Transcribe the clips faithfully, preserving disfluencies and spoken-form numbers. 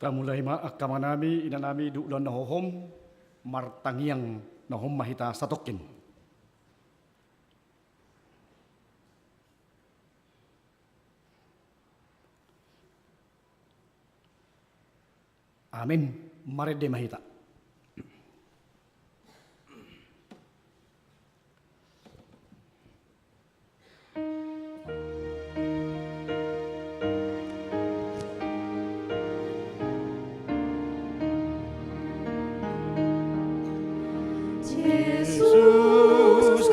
Tamulai ma angka amanami, inanami, di ulaon na hohom, martangiang na hohom ma hita satongkin. Amen. Marende ma hita. Jesus,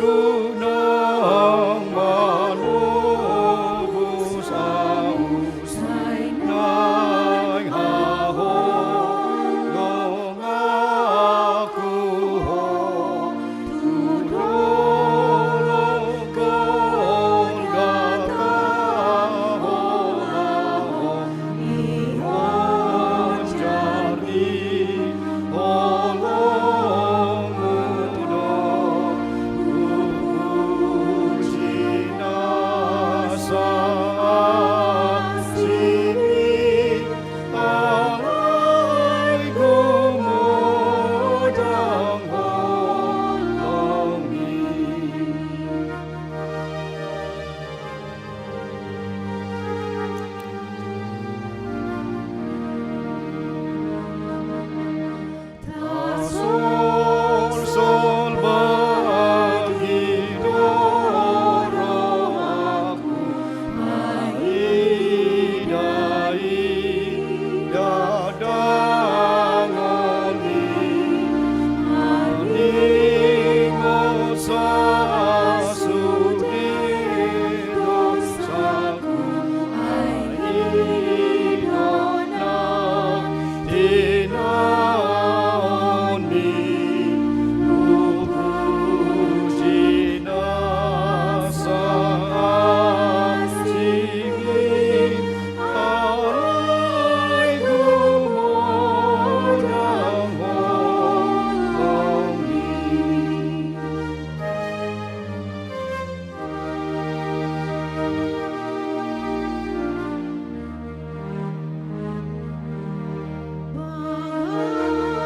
gunung manobus ahu, sai naeng haholonganku Ho, tu dolok Golgota, hola Ho.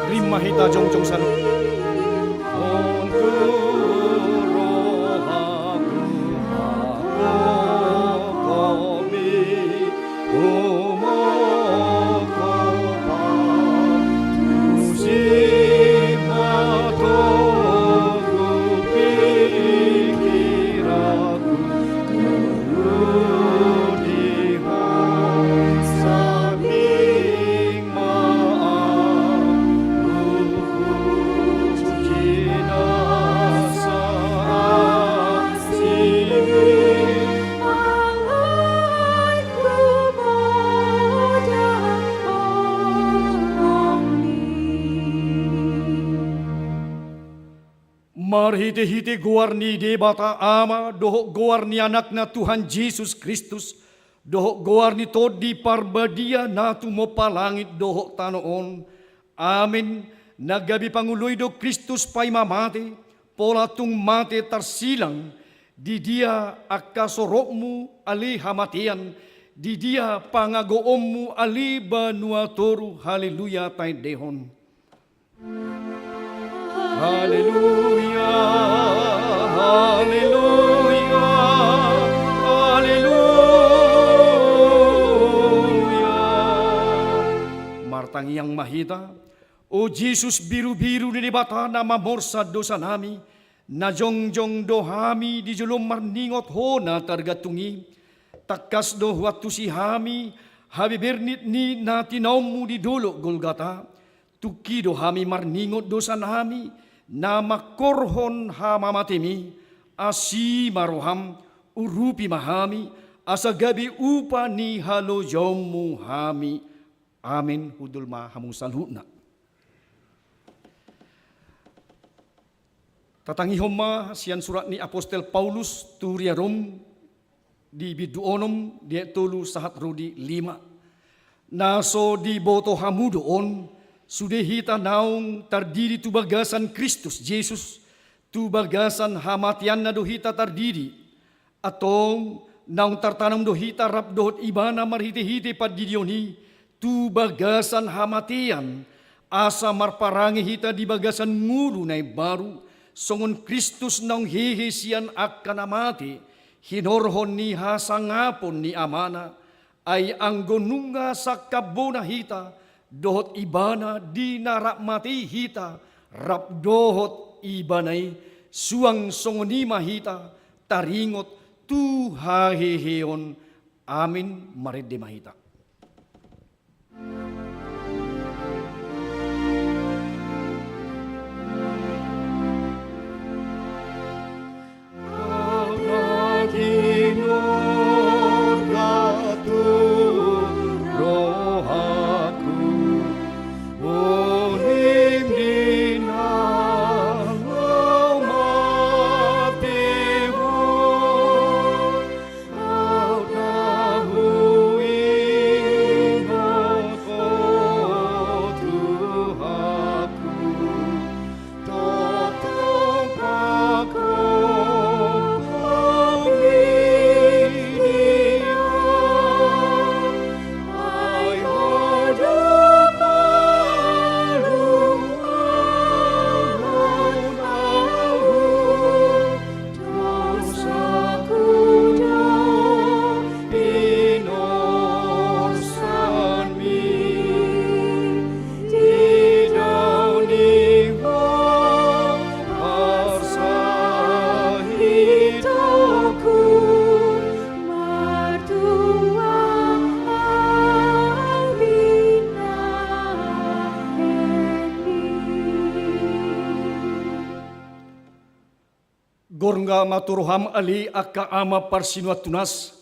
Rima hita jongjong saluhut. Marhitehite goar ni Debata Ama dohot goar ni Anakna Tuhan Jesus Kristus dohot goar ni Tondi Parbadia na tumompa langit dohot tano on. Amen. Na gabe pangoloi do Kristus paima mate, pola tung mate tarsilang. Di dia angka sorokmu ale hamatean, di dia pangagoonmu ale banua toru? Haleluya taendehon. Haleluya, haleluya, haleluya. Martangiang ma hita. O Jesus, birubiru ni Debata na mamorsan dosanami, na jongjong do hami di jolo marningot Ho na targantung i. Tangkas do huantusi hami habebernit ni na tinaonmu di dolok Golgata. Tungki do hami marningot dosanami na mangkorhon hamamatemi. Asi ma roham, urupi ma hami, asa gabe upa ni halojaonmu hami. Amen. Hundul ma hamu saluhutna. Tatangihon ma sian surat ni apostel Paulus tu huria Rom di bindu onom, di ayat tolu sahat ro di lima. Na so diboto hamu do on, sude hita naung tardidi tu bagasan Kristus Jesus, tu bagasan hamateanna do hita tardidi. Antong naung tartanom do hita rap dohot Ibana marhitehite pandidion i, tu bagasan hamatean, asa marparange hita di bagasan ngolu na imbaru, songon Kristus naung hehe sian angka na mate, hinorhon ni hasangapon ni Amana. Ai anggo nunga sangkap bona hita dohot Ibana di na rap matei hita, rap dohot Ibana i, suang songon i ma hita taringot tu haheheon. Amin. Marende ma hita. Gorga ma tu roham ale angka ama parsinuan tunas,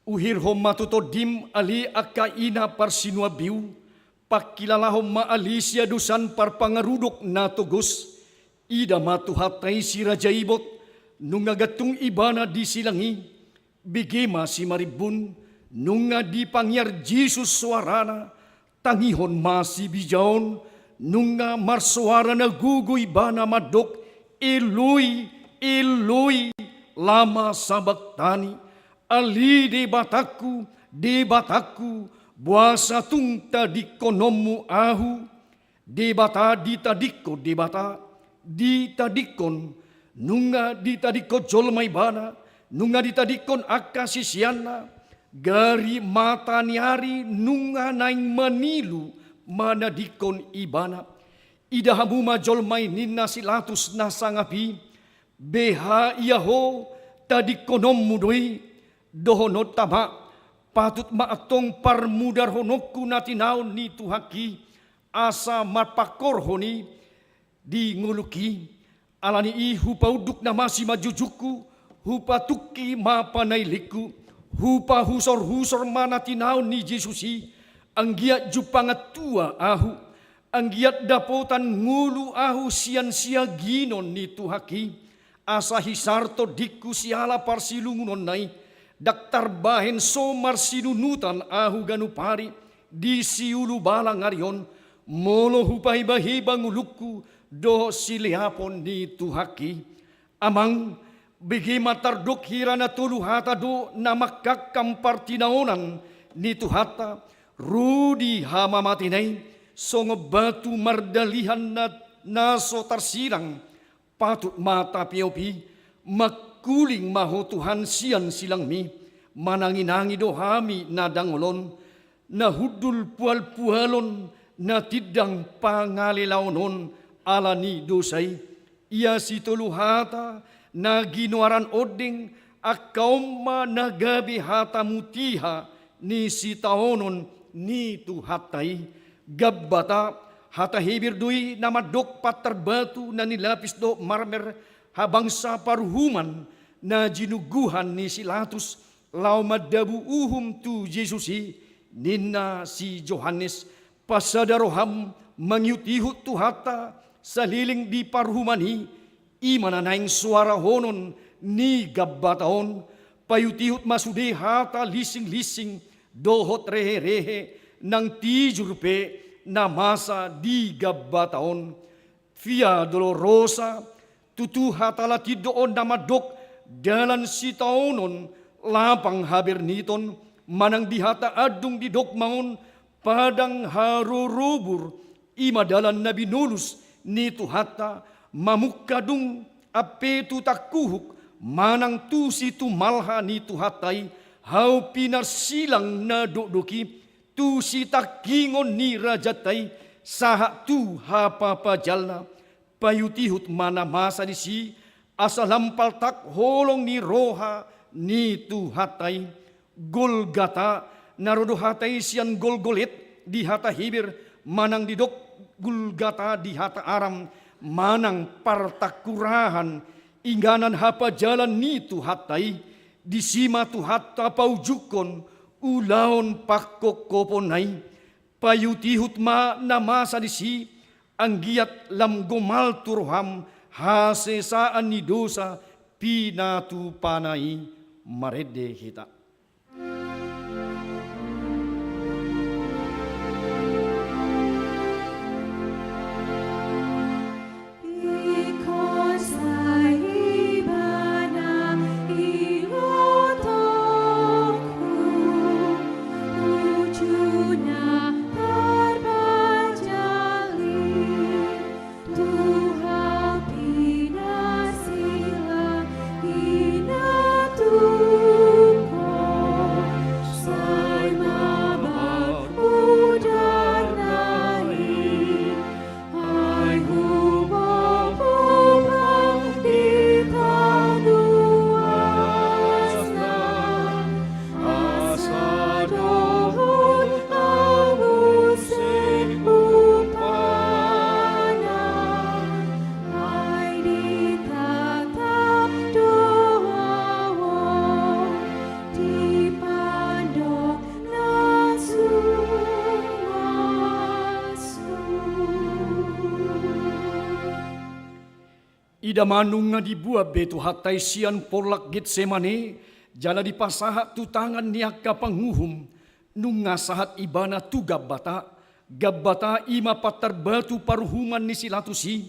uhirhon ma tu tondim ale angka ina parsinuan biu, pangkilalahon ma ale siadosan parpangarudok na togos. Ida ma Tuhanta i si Raja Ibot, nunga gantung Ibana di silang i. Bege ma simarimbun, nunga dipangiar Jesus soarana, tangihon ma sibijaon, nunga marsoara na gogo Ibana mandok, Eloi, Eloi, lama sabachthani, ale Debatangku, Debatangku, boasa tung tadingkononmu ahu? Debata ditadingkon, Debata ditadingkon, nunga ditadingkon jolma Ibana, nunga ditadingkon angka siseanna, gari mata ni ari nunga naeng manilu manadingkon Ibana. Ida hamu ma jolma i, ninna si Latus na sangap i, beha ia ho, tadingkononmu do i. Dohononta ma, patut ma antong parmudarhononku na tinaon ni Tuhanki, asa marpangkorhon i di ngolungki. Ala ni i hupaunduk nama simanjujungku, hupatungki ma panailingku, hupahusorhusor ma na tinaon ni Jesus i, anggiat jumpangan tua ahu, anggiat dapotan ngolu ahu sian siaginon ni Tuhanki, asa hisar tondingku siala parsilungunonna i, ndang tarbahen so marsinunutan ahu ganup ari di siulubalang ari on, molo hupahibaheba ngolungku dohot sileapon ni Tuhanki. Amang, bege ma tardok hira na tolu hata do na mangkangkang partinaonan ni Tuhanta, ro di hamamatena i, songon batu mardalihan na, na so tarsirang, patut ma tapeop i. Mangkuling ma ho Tuhan sian silangmi, mananginangi do hami na dangol on, na hundul pualpualon, na tindang pangalelaon on ala ni dosa i. Ia sitolu hata na ginoaran ondeng, angka on ma na gabe hata mutiha ni sitaonon ni Tuhanta i. Gambata, hata Heber do i na mandok pantarbatu na nilapis dohot marmer, habangsa paruhuman na jinungguhan ni si Latus, laho mandabu uhum tu Jesus i, ninna si Johannes, pasada roham mangihutihut Tuhanta saleleng di paruhuman i, i ma na naeng soarahonon ni gambata on, paihutihut ma sude hata lisinglinsing dohot reherehe nang tijur pe na masa di gambata on. Via Dolorosa, tutu hata Latin do on na mandok dalan sitaonon, lapang haberniton, manang di hata andung di dogma on, Padang harorobur, i ma dalan na binolus ni Tuhanta, mamungka dung ampe tu tangkuhuk manang tu situmalha ni Tuhanta i, hau pinarsilang na dokdok i, tu sitangkingon ni rajanta i, sahat tu hapapajalna. Paihutihut ma na masa disi, asa lam paltak holong ni roha ni Tuhanta i. Golgata, na ro do hata i sian Golgolet di hata Heber, manang didok Golgata di hata Aram, manang partangkurahan, inganan hapajalan ni Tuhanta i. Disi ma Tuhanta paujungkon ulaon pangkophoponna i. Paihutihut ma na masa disi, anggiat lam gomal tu roham hasesaan ni dosa pinatupana i. Marende hita. Ida ma nunga dibuat be Tuhanta i sian porlak Getsemane, jala dipasahat tu tangan ni angka panguhum, nunga sahat ibana tu Gabata. Gabata i ma pantarbatu paruhuman ni si Latus i.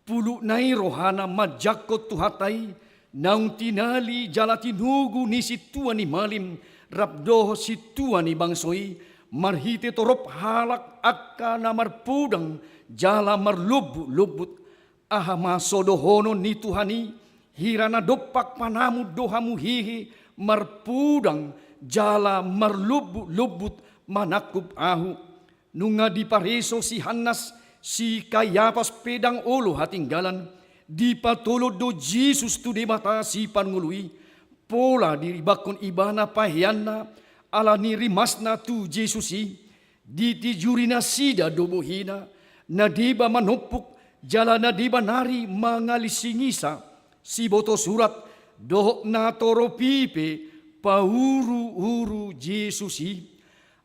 Pulukna i rohana manjangkon Tuhanta i, naung tinali jala tinogu ni sintua ni malim rap dohot sintua ni bangso i, marhite torop halak angka na marpudang jala marlombutlombut. Aha ma so dohonon ni Tuhan i? Hira na dompak panamun do hamu hehe, marpudang jala marlombutlombut manangkup ahu. Nunga dipareso si Hannas, si Kayapas pe ndang olo hatinggalan. Dipatolon do Jesus tu Debata Sipangolu i. Pola diribakkon ibana paheanna ala ni rimasna tu Jesus i. Ditijuri nasida do bohina, na deba manompuk jala na deba nari mangalinsingisa siboto surat dohot natorop i pe pauruuru Jesus i.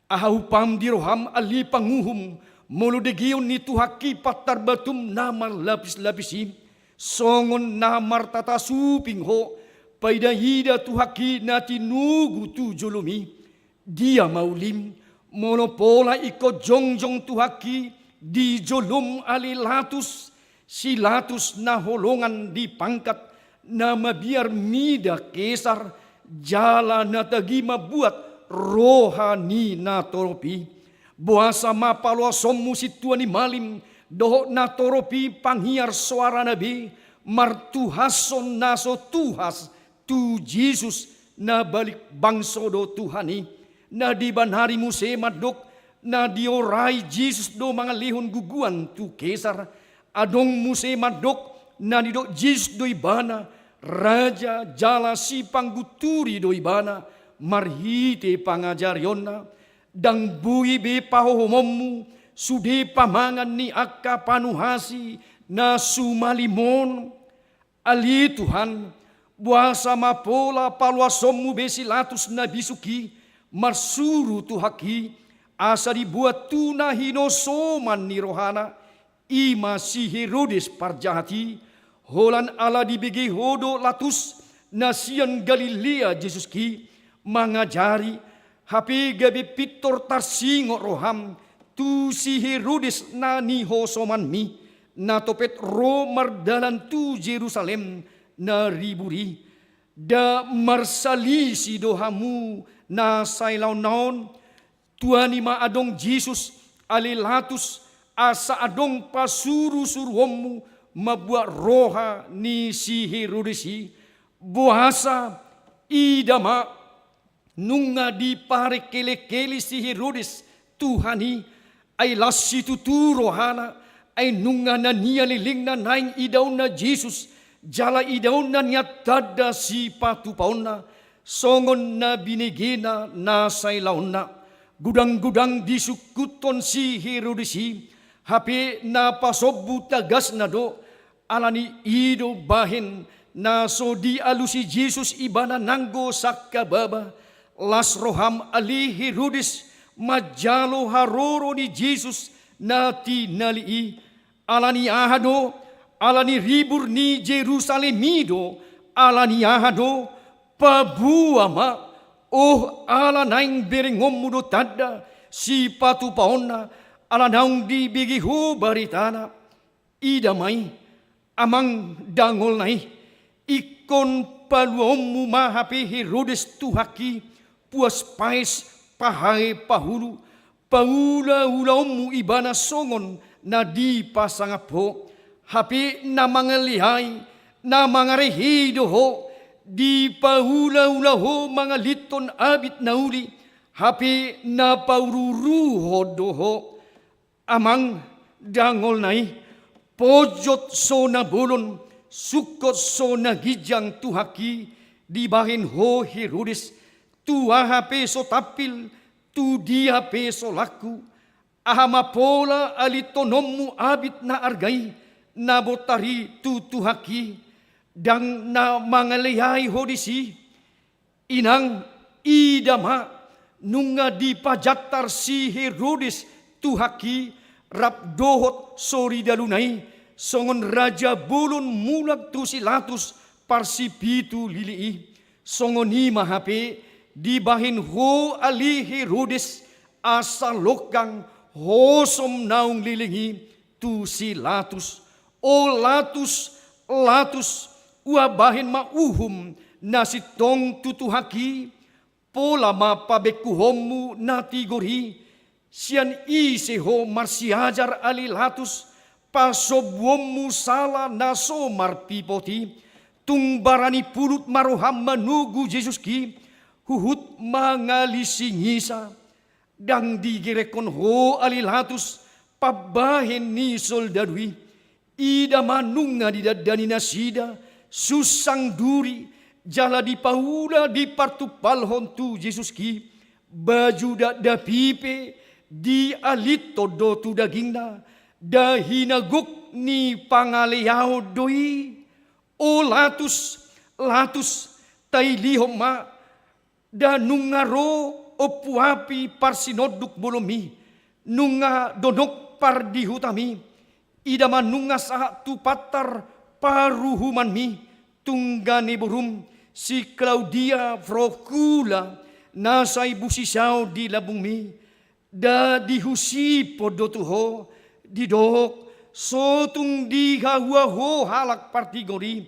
Aha umpam di roham ale panguhum, molo degeon ni Tuhanki pantarbatum na marlapislapis i? Songon na martata suping ho, paidaida Tuhanki na tinogu tu jolom i. Dia ma ulim, molo pola ingkon jongjong Tuhanki di jolom ale Latus, si Latus na holongan di pangkat, na mabiar mida Kesar, jala na tagi mambuat roha ni natorop i. Boasa ma paloasonmu sintua ni malim dohot natorop i pangiar soarana be, martuhashon na so tuhas tu Jesus, na balik bangso do Tuhan i. Na deba nari muse mandok, na diorai Jesus do mangalehon guguan tu Kesar. Adong muse mandok, na nidok Jesus do ibana raja jala sipanggunturi do ibana marhite pangajarionna. Ndang boi be pahohomonmu sude pamangan ni angka panuhasi na sumalim on. Ale Tuhan, boasa ma pola paloasonmu be si Latus na bisuk i marsuru Tuhanki, asa dibuat tu na hinosoman ni rohana, i ma si Herodes parjahat i? Holan ala dibege ho do Latus na sian Galilea Jesuski mangajari, hape gabe pintor tarsingot roham tu si Herodes na nihosomanmi, na topet ro mardalan tu Jerusalem na ribur i. Nda marsalisi do hamu na sailaonna on? Tuani ma adong Jesus ale Latus, asa adong pasurusuruonmu mambuat roha ni si Herodes i. Boasa? Ida ma, nunga diparengkelengkeli si Herodes Tuhan i, ai las situtu rohana, ai nunga na nialelengna naeng idaonna Jesus, jala idaonna nian tanda sipatupaonna, songon na binegena na sailaonna. Godang-godang disungkuthon si Herodes i, hape na pasombu tagasna do, alani i do bahen na so dialusi Jesus ibana nanggo sangkababa. Las roham ale Herodes manjalo haroro ni Jesus na tinali i. Alani aha do? Alani ribur ni Jerusalem i do. Alani aha do? Paboa ma, oh, ala naeng berengonmu do tanda sipatupaonna, ala naung dibege ho baritana. Ida ma i, amang dangolna i, ingkon paluaonmu ma hape Herodes Tuhangki, puas paes, pahae pahulu, paulaulaonmu ibana songon na dipasangap ho. Hape na mangaleai, na mangarehei do ho, dipaulaula ho mangalithon abit na uli, hape na paururuhon do ho. Amang dangolna i, ponjot so na bolon, sungkot so na ginjang Tuhangki dibahen ho Herodes, tu aha pe so tampil, tu dia pe so langku. Aha ma pola alithononmu abit na arga i, na bontar i tu Tuhangki, ndang na mangaleai ho disi? Inang, ida ma, nunga dipajantar si Herodes Tuhangki rap dohot soridaluna i, songon raja bolon mulak tu si Latus parsipitu lili i. Songon i ma hape dibahen ho ale Herodes, asa longkang hosom naung leleng i tu si Latus. O Latus, Latus, hubahen ma uhum na sintong tu Tuhangki, pola ma pabengkuhonmu na tigor i. Sian ise ho marsiajar ale Latus, pasombuonmu sala na so marpipot i? Tung barani pulut ma roham manogu Jesuski, huhut mangalisi ngisa. Ndang digerekhon ho ale Latus pambahen ni soldadu i. Ida ma nunga didandani nasida sunsang duri, jala dipaula dipartumpalhon tu Jesuski baju dakdanak pipe, dialithon do tu dagingna, dahinagok ni pangaleaon do i. O Latus, Latus, tailihon ma, nda nunga ro ompu api parsinonduk bolonmi, nunga donok pardihutam i. Ida ma nunga sahat tu pantar paruhumanmi, tung gane borum si Klaudia Prokula na sai busisaon di lambungmi. Nda dihusipon do tu ho, didok, so tung dihaua ho halak partigor i,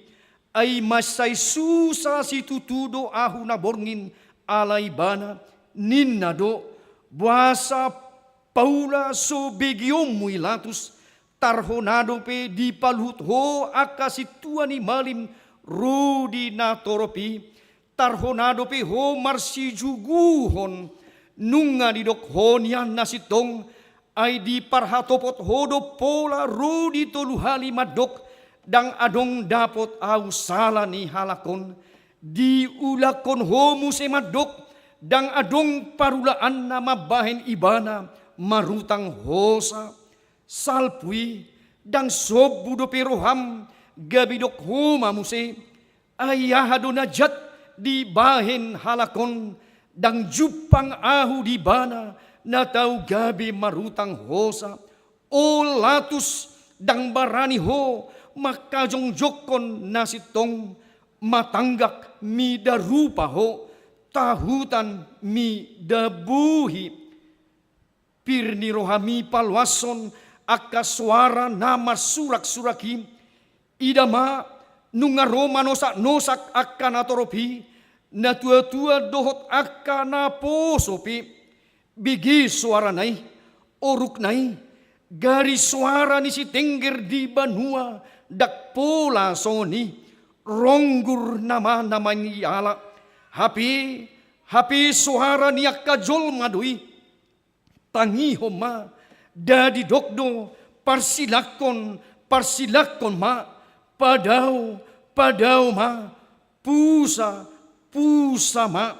ai mansai susa situtu do ahu na borngin ala ibana, ninna do. Boasa paula so begeonmu i Latus, tar hona dope dipaluhut ho angka sintua ni malim ro di natorop i, tar hona dope ho marsijuguhon, nunga didok ho nian na sintong, ai diparhatopot ho do pola ro di tolu hali mandok, ndang adong dapot ahu sala ni halak on. Diulakhon ho muse mandok, ndang adong parulaanna mambahen ibana marutang hosa. Salpu i, ndang sombu dope roham, gabe didok ho ma muse. Ai aha do na jat dibahen halak on, ndang jumpang ahu di ibana na tau gabe marutang hosa. O Latus, ndang barani ho mangkajongjongkon na sintong, matanggak mida rupa ho, tahutan mida bohi. Pir ni rohami paloashon angka soara na marsuraksurak i. Ida ma, nunga ro manosaknosak angka natorop i, natuatua dohot angka naposo pe. Bege soarana i, orukna i, gari soara ni sitengger di banua, ndang pola songon i, ronggur nama na mangiala. Hape, hape soara ni angka jolma do i. Tangihon ma, ndada didok do, parsilangkon, parsilangkon ma, padao, padao ma, pusa, pusa ma.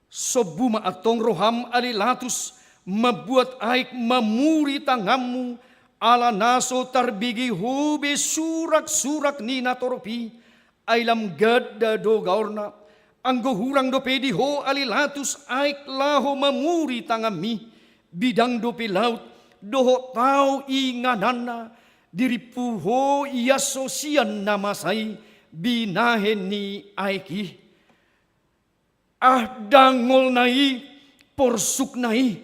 Sombu ma antong roham ale Latus, mambuat aek mamuri tanganmu, ala na so tarbege ho be surak-surak ni natorop i, ai lam ganda do gaorna. Anggo hurang dope di ho ale Latus aek laho mamuri tanganmi, bidang dope laut, dohot tao ingananna, dirimpu ho ias so sian na masa i, binahen ni aek i. Ah, dangolna i, porsukna i,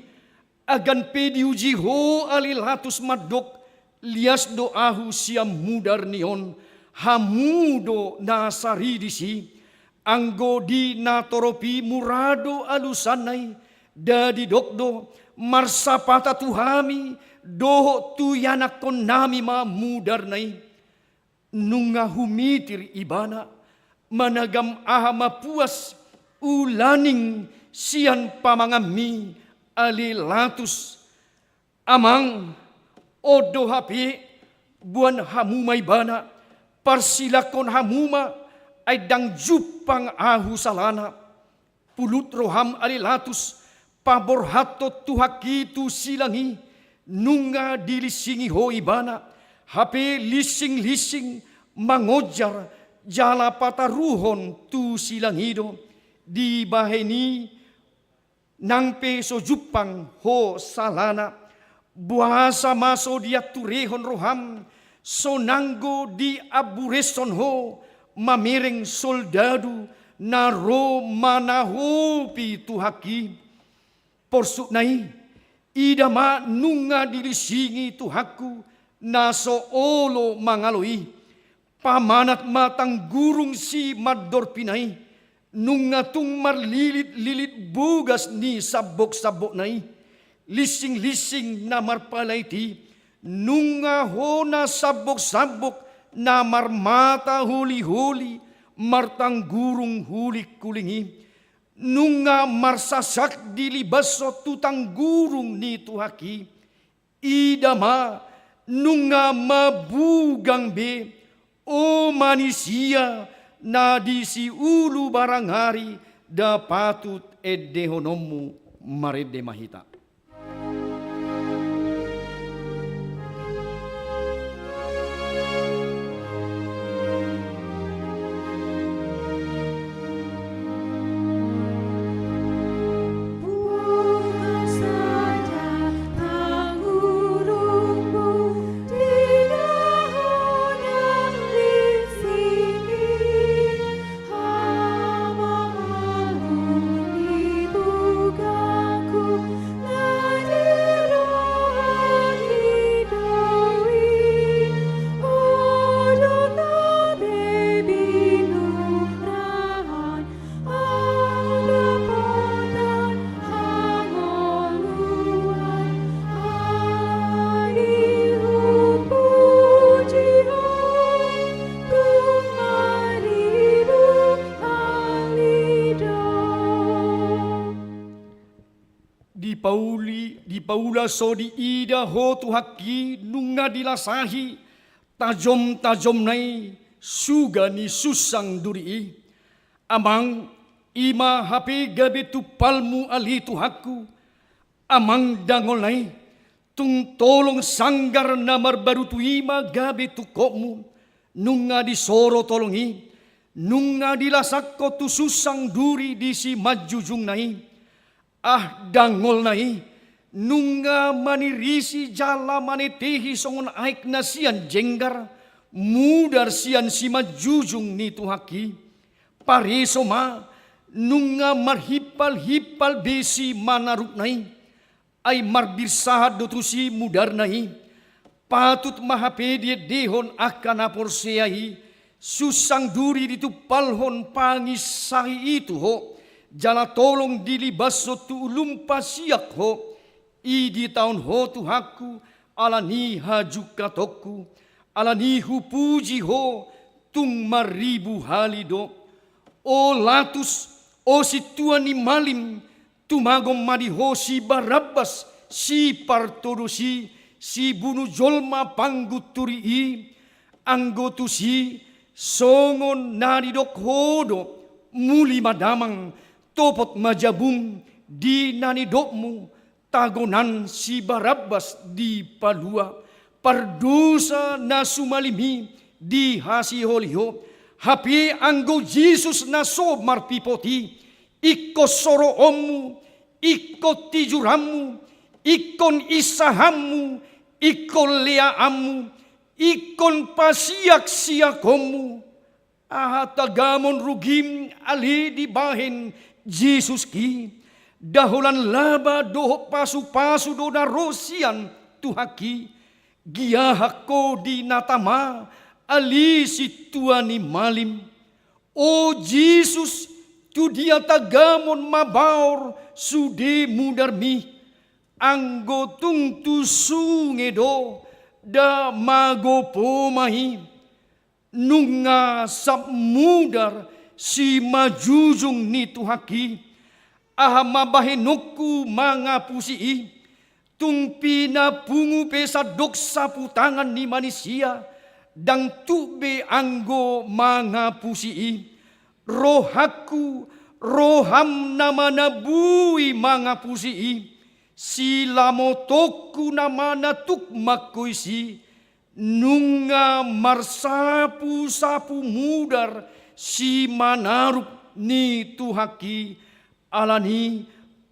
agan pe diuji ho ale Latus mandok, lias do ahu sian mudar ni on, hamu do na saridis i, anggo di natorop i mura do alusanna i, ndada didok do, marsapata tu hami, dohot tu ianakkonnami ma mudarna i. Nunga humitir ibana, managam aha ma puas, ulaning sian pamanganmi ale Latus. Amang, on do hape, boan hamu ma ibana, parsilangkon hamu ma, ai ndang jumpang ahu salana. Pulut roham ale Latus, paborhathon Tuhanki tu silang i, nunga dilinsingi ho ibana, hape linsing-linsing mangonjar jala pataruhon tu silang i do, dibahen i nang pe so jumpang ho salana. Boasa ma so dianturehon roham, so nanggo diambureshon ho, mamereng soldadu na ro manahopi Tuhanki. Porsukna i, ida ma nunga dilinsingi Tuhanku, na so olo mangalo i. Pamanat ma tanggurung simandorpina i, nunga tung marlilit-lilit bogas ni sambok-sambokna i, linsing-linsing na marpalait i, nunga hona sambok-sambok na marmata holi-holi, martanggurung huling-huling i, nunga marsasak dilibashon tu tanggurung ni Tuhanki. Ida ma, nunga mabugang be, o manisia na di siulu barangari, nda patut endehononmu marende ma hita. Dipauli, dipaula so diida ho Tuhanki nunga dilasahi tajom-tajomna i suga ni sunsang duri i. Amang, i ma hape gabe tumpalmu ale Tuhanku, amang dangolna i, tung tolong sanggar na marbarutu i ma gabe tungkotmu, nunga disoro tolong i, nunga dilasangkon tu sunsang duri di simanjujungna i. Ah, dangolna i, nunga manirisi jala manetehi songon aek na sian jenggar, mudar sian simanjujung ni Tuhanki. Pareso ma, nunga marhimpal-himpal be simanarukna i, ai marbirsahat do tusi mudarna i. Patut ma hape diendehon angka na porsea i, sunsang duri ditumpalhon panginsahi i tu ho, jala tolong dilibashon tu ulum pasiak ho, i ditaon ho Tuhanku, ala ni hajungkatonku, ala ni hupuji ho tung marribu hali do. O Latus, o sintua ni malim, tumagon ma di ho si Barabas, sipartodos i, sibunu jolma panggunturi i, anggo tusi, songon na nidok ho do, muli ma damang, topot ma jabum, di na nidokmu, tagonan si Barabas dipalua, pardosa na sumalim i dihasiholi ho, hape anggo Jesus na so marpipot i, ingkon soroonmu, ingkon tijuranmu, ingkon insahanmu, ingkon leaanmu, ingkon pasiaksiakonmu, aha tagamon rugim ale dibahen Jesuski, da holan laba dohot pasupasu do na ro sian Tuhanki, giahak ho di na tama ale sintua ni malim. O Jesus, tu dia tagamon mabaor sude mudarmi, anggo tung tu sunge do da magopo ma i. Nunga sap mudar simanjujung ni Tuhanki, aha ma bahenonku mangapusi i? Tung pinapungu pe sandok saputangan ni manisia, ndang tuk be anggo mangapusi i. Rohangku, roham nama na boi mangapusi i, silamotonku nama na tuk mangkoisi, nunga marsapusapu mudar simanarup ni Tuhanki, ala ni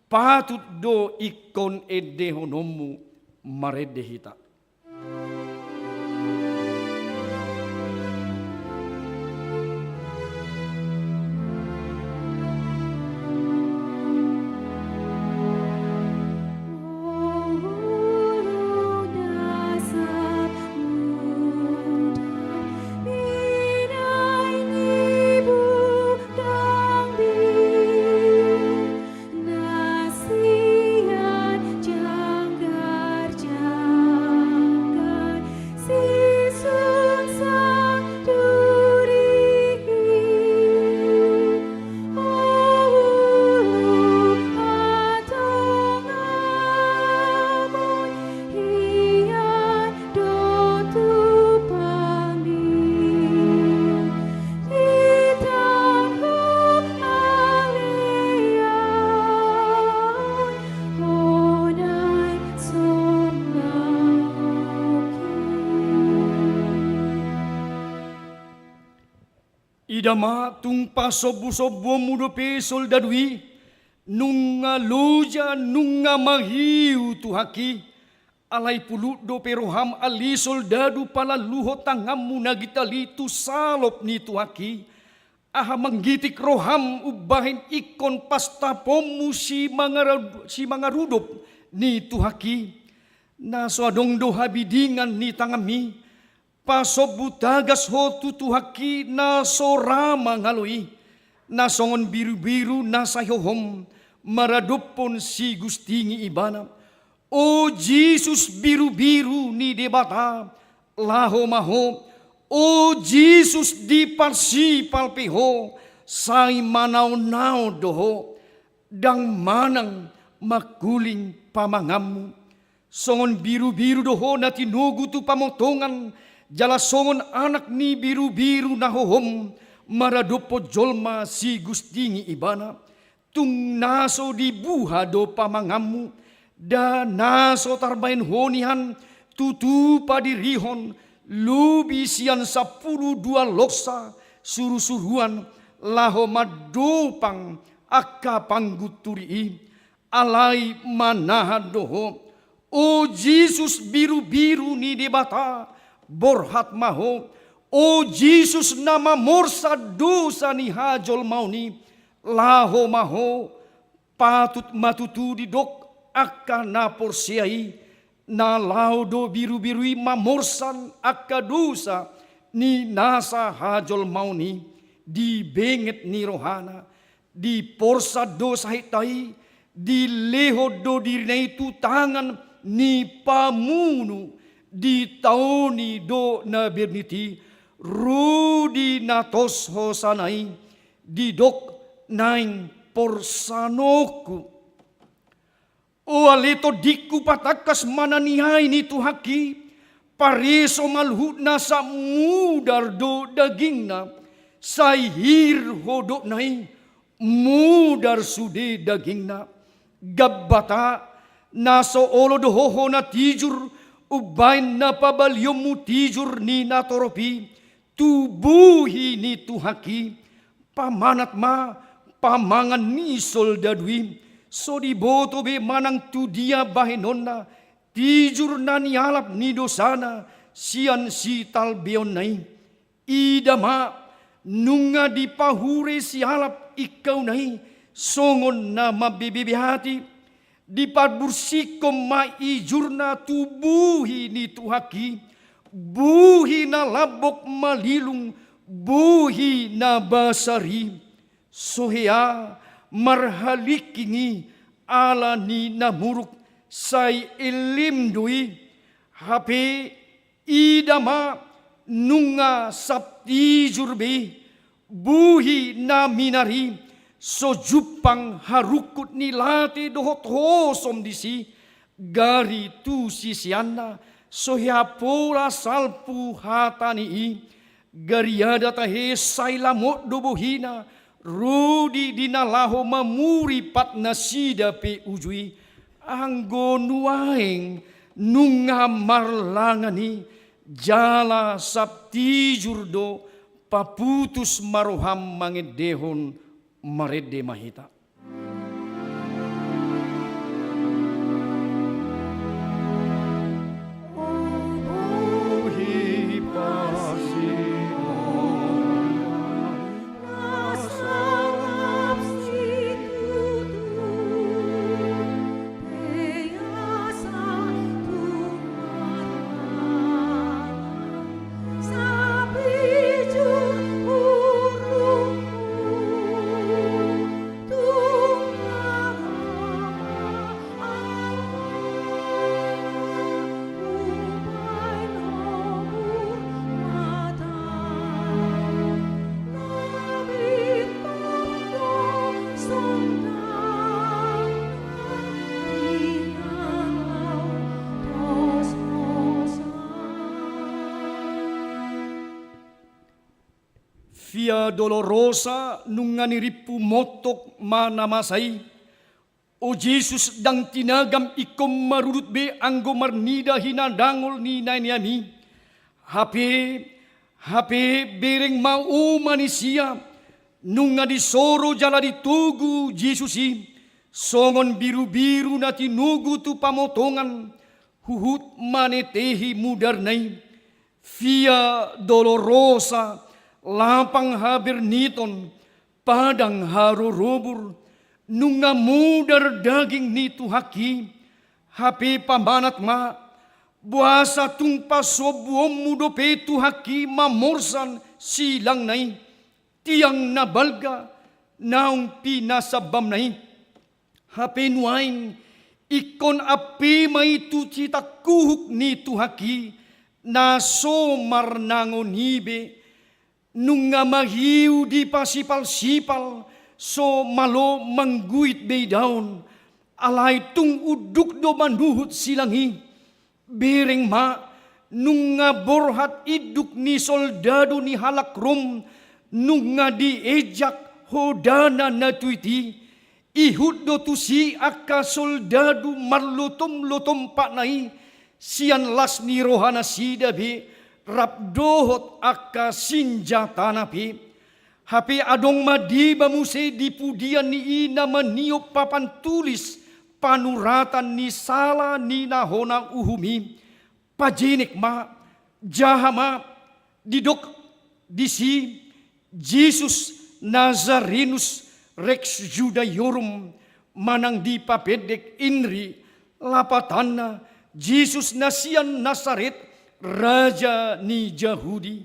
patut do ingkon endehononmu. Marende hita. Ida ma, tung pasombusombuonmu dope soldadu i, nunga loja, nunga mahiu Tuhanki, alai pulut dope roham ale soldadu palaluhon tanganmu na gintal i tu salop ni Tuhanki, aha manggitik roham umbahen ingkon pastaponmu simangarud-, simangarudop ni Tuhanki, na so adong do habidingan ni tanganmi, pasombu tagas ho tu Tuhanki na so ra mangalo i, na songon birubiru na sai hohom maradophon sigustingi ibana. O Jesus birubiru ni Debata, laho ma ho. O Jesus diparsipalpe ho, sai manaonnaon do ho, ndang manang mangkuling pamanganmu. Songon birubiru do ho na tinogu tu pamotongan, jala songon anak ni birubiru na hohom maradophon jolma sigustingi ibana. Tung na so dibuha do pamanganmu, da na so tarbahen ho nian tutu padirihon lobi sian sampulu dua loksa surusuruan laho mandopang angka panggunturi i. Alai manahan do ho. O Jesus birubiru ni Debata, borhat ma ho. O Jesus na mamorsan dosa ni hajolmaon i, laho ma ho. Patut ma tutu didok angka na porsea i, na laho do birubiru i mamorsan angka dosa ni nasa hajolmaon i di benget ni rohana. Diporsan do sahitna i, dilehon do dirina i tu tangan ni pamunu, ditaoni do na bernit i, ro di na tos hosana i, didok naeng porsanonku. O ale tondingku, patangkas ma na niae ni Tuhanki, pareso ma luhutna, sai mudar do dagingna, sai hir hodokna i, mudar sude dagingna. Gambata, na so olo do ho hona tijur, umbahen na pabalionmu tijur ni natorop i, tu buhi ni Tuhanki, pamanat ma pamangan ni soldadu i, so diboto be manang tudia bahenonna, tijur na nialap ni dosana, sian sitalbeonna i. Ida ma, nunga dipahure sialap ingkauna i, songon na mambebebe hati, diparbursihon ma ijurna tu buhi ni Tuhanki, buhi na lambok malilung, buhi na basar i. So hea marhalingking i ala ni na muruk, sai ellim do i. Hape ida ma, nunga sap tijur be i, buhi na minar i, so jumpang harungkut ni late dohot hosom disi, gari tu siseanna, so hea pola salpu hata ni i, gariada tahe sai lamot do bohina, rodi di na laho mamuri patnasida pe uju i. Anggo nuaeng nunga marlangan i, jala sap tijur do, paputus ma roham mangendehon, marende ma hita. Via Dolorosa, nunga nirimpu montok ma na masa i. O Jesus, ndang tinagam ingkon marudut be anggo marnida hinadangol ni naenaem i. Hape, hape bereng ma, o manisia, nunga disoro jala ditogu Jesus i, songon birubiru na tinogu tu pamotongan, huhut manetehi mudarna i. Via Dolorosa, lapang haberniton, padang harorobur, nunga mudar daging ni Tuhanki. Hape pamanat ma, boasa tung pasombuonmu dope Tuhanki mamorsan silangna i, tiang na balga naung pinasambamna i. Hape nuaeng ingkon ampe ma i tu sitangkuhuk ni Tuhanki, na so marnangon i be, nunga mahiu dipasipalsipal, so malo mangguit be idaon, alai tung unduk do manuhut silang i. Bereng ma, nunga borhat induk ni soldadu ni halak Rom, nunga diejak hodana na tuit i. Ihut do tusi angka soldadu marlotomlotom patna i, sian las ni rohanasida be, rap dohot angka sinjatana pe. Hape adong ma deba muse di pudian ni i na maniop papan tulis panuratan ni sala ni na hona uhum i. Pajenek ma, jaha ma, didok disi, Jesus Nazarenus Rex Judaeorum, manang dipapendek Inri, lapatanna, Jesus na sian Nasaret, raja ni Jahudi.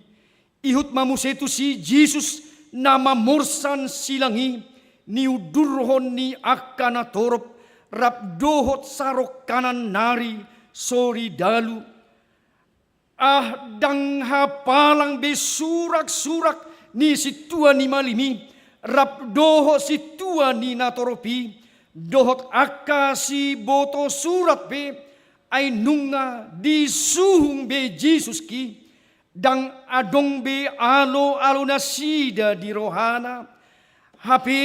Ihut ma muse tusi Jesus na mamorsan silang i, niundurhon ni angka natorop, rap dohot sarongkanan nari soridalu. Ah, ndang hapalang be surak-surak ni sintua ni malim i, rap dohot sintua ni natorop i, dohot angka siboto surat pe, ai nunga disuhung be Jesus ki, ndang adong be alo-alo nasida di rohana. Hape,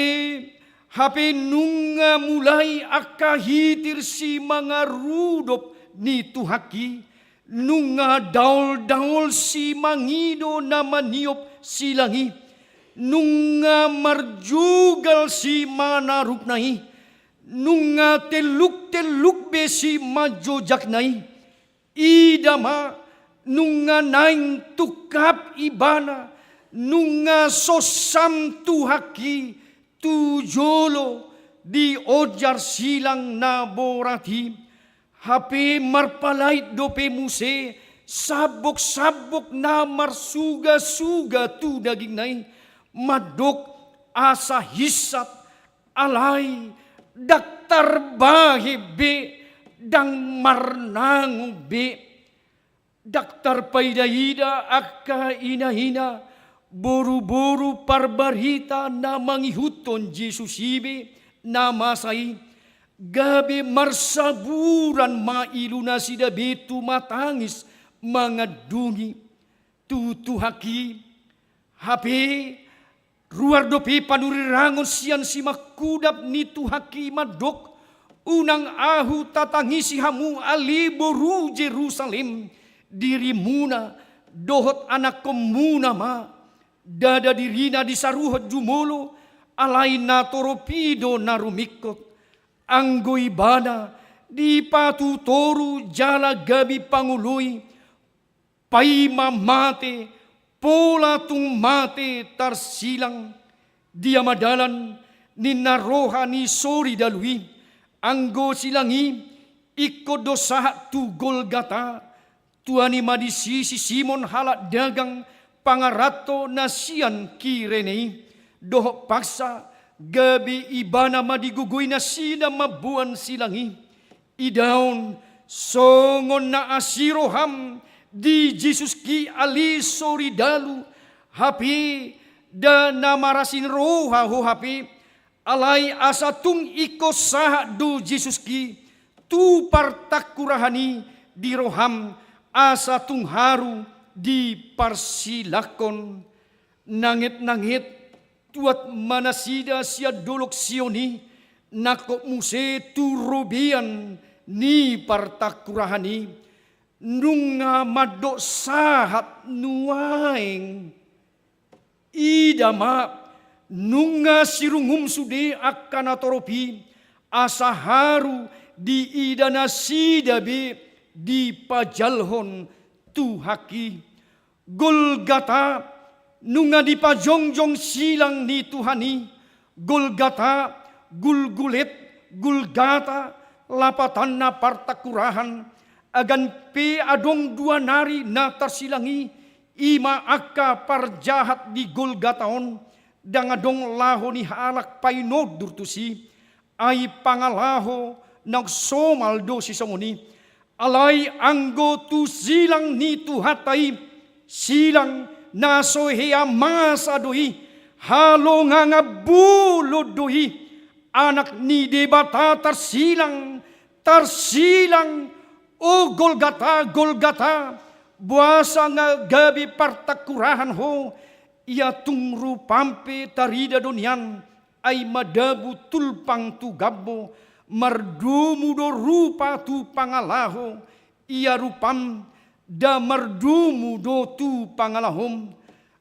hape nunga mulai angka hitir simangarudop ni Tuhan ki, nunga daol-daol simangido na maniop silang i, nunga marjugal simanarupna i, nunga telluk-telluk be simanjojakna i. Ida ma, nunga naeng tungkap ibana, nunga sosam Tuhan ki tu jolo di ojar silang na borat i. Hape marpalait dope muse sambok-sambok na marsuga-suga tu dagingna i, mandok asa hinsat, alai ndang tarbahen be, ndang marnangon be. Ndang tarpaida-ida angka ina-ina, boru-boru parbarita na mangihuthon Jesus i be na masa i, gabe marsaburan ma ilunasida be tumatangis mangandungi tu Tuhan i. Hape ruar dope panurirangon sian simangkudap ni Tuhan i mandok, unang ahu tatangisi hamu ale boru Jerusalem, dirimuna dohot anakkonmuna ma, ndada dirina disaruhon jumolo, alai natorop i do na rumingkot. Anggo ibana dipatutoru jala gabe pangoloi, paima mate, pola tung mate tarsilang. Dia ma dalan ninna roha ni soridalu i? Anggo silang i ingkon do sahat tu Golgata, tuani ma disi si Simon halak dagang pangaranto na sian Kirene i, dohot paksa gabe ibana ma digogoi nasida mamboan silang i. Idaon songon na asi roham di Jesus i ale soridalu, hape nda na marasi roha ho hape, alai asa tung ingkon sahat do Jesus i tu partangkurahan i di roham, asa tung haru diparsilanghon. Nanget-nanget tuat ma nasida sian dolok Sion i, nangkok muse tu robean ni partangkurahan i, nunga mandok sahat nuaeng. Ida ma, nunga sirungum sude angka natorop i, asa haru diida nasida be dipajalhon Tuhan i. Golgata, nunga dipajongjong silang ni Tuhan i. Golgata, Gulgulet, Gulgata, lapatanna partangkurahan. Agan pe adong dua nari na tarsilang i, i ma angka parjahat di Golgata on, ndang adong laho ni halak painondur tusi. Ai pangalaho naung somal do sisongon i. Alai anggo tu silang ni Tuhanta i, silang na so hea masa do i, halongangan bolon do i, Anak ni Debata tarsilang, tarsilang, o Golgata, Golgata, boasa nga gabe partangkurahan ho? Ia tung rupam pe tarida do nian, ai madabu tulpang tu gambo, mardomu do rupa tu pangalaho, ia rupam nda mardomu do tu pangalahom.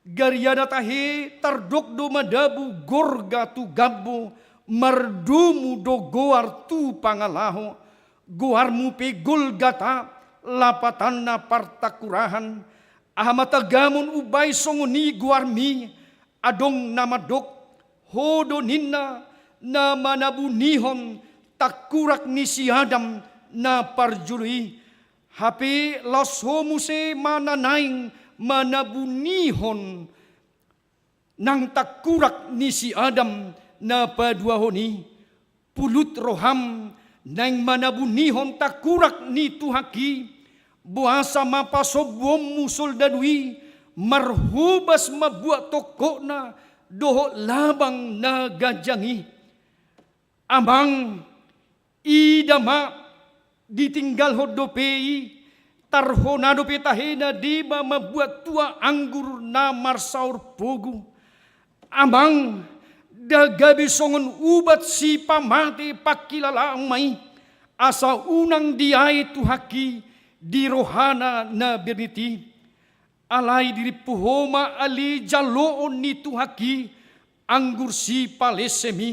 Gariada tahe tardok do madabu gorga tu gambo, mardomu do goar tu pangalaho. Goarmu pe Golgata, lapatanna partangkurahan. Aha ma tagamon umbahen songon i goarmi? Adong na mandok, ho do ninna na manabunihon tangkurak ni si Adam na parjolo i. Hape laos ho muse ma na naeng manabunihon nang tangkurak ni si Adam na paduahon i. Pulut roham naeng manabunihon tangkurak ni Tuhanki, boasa ma pasombuonmu soldadu i marhobas mambuat tongkotna dohot labang na ganjang i. Amang, ida ma, ditinggalhon dope i, tarhona dope tahe na deba mambuat tua anggur na marsaor pogu. Amang, ndang gabe songon ubat sipamate pangkilalaanma i, asa unang diae Tuhanki di rohana na bernit i. Alai dirimpu ho ma ale jaloon ni Tuhanki anggur sipalesem i.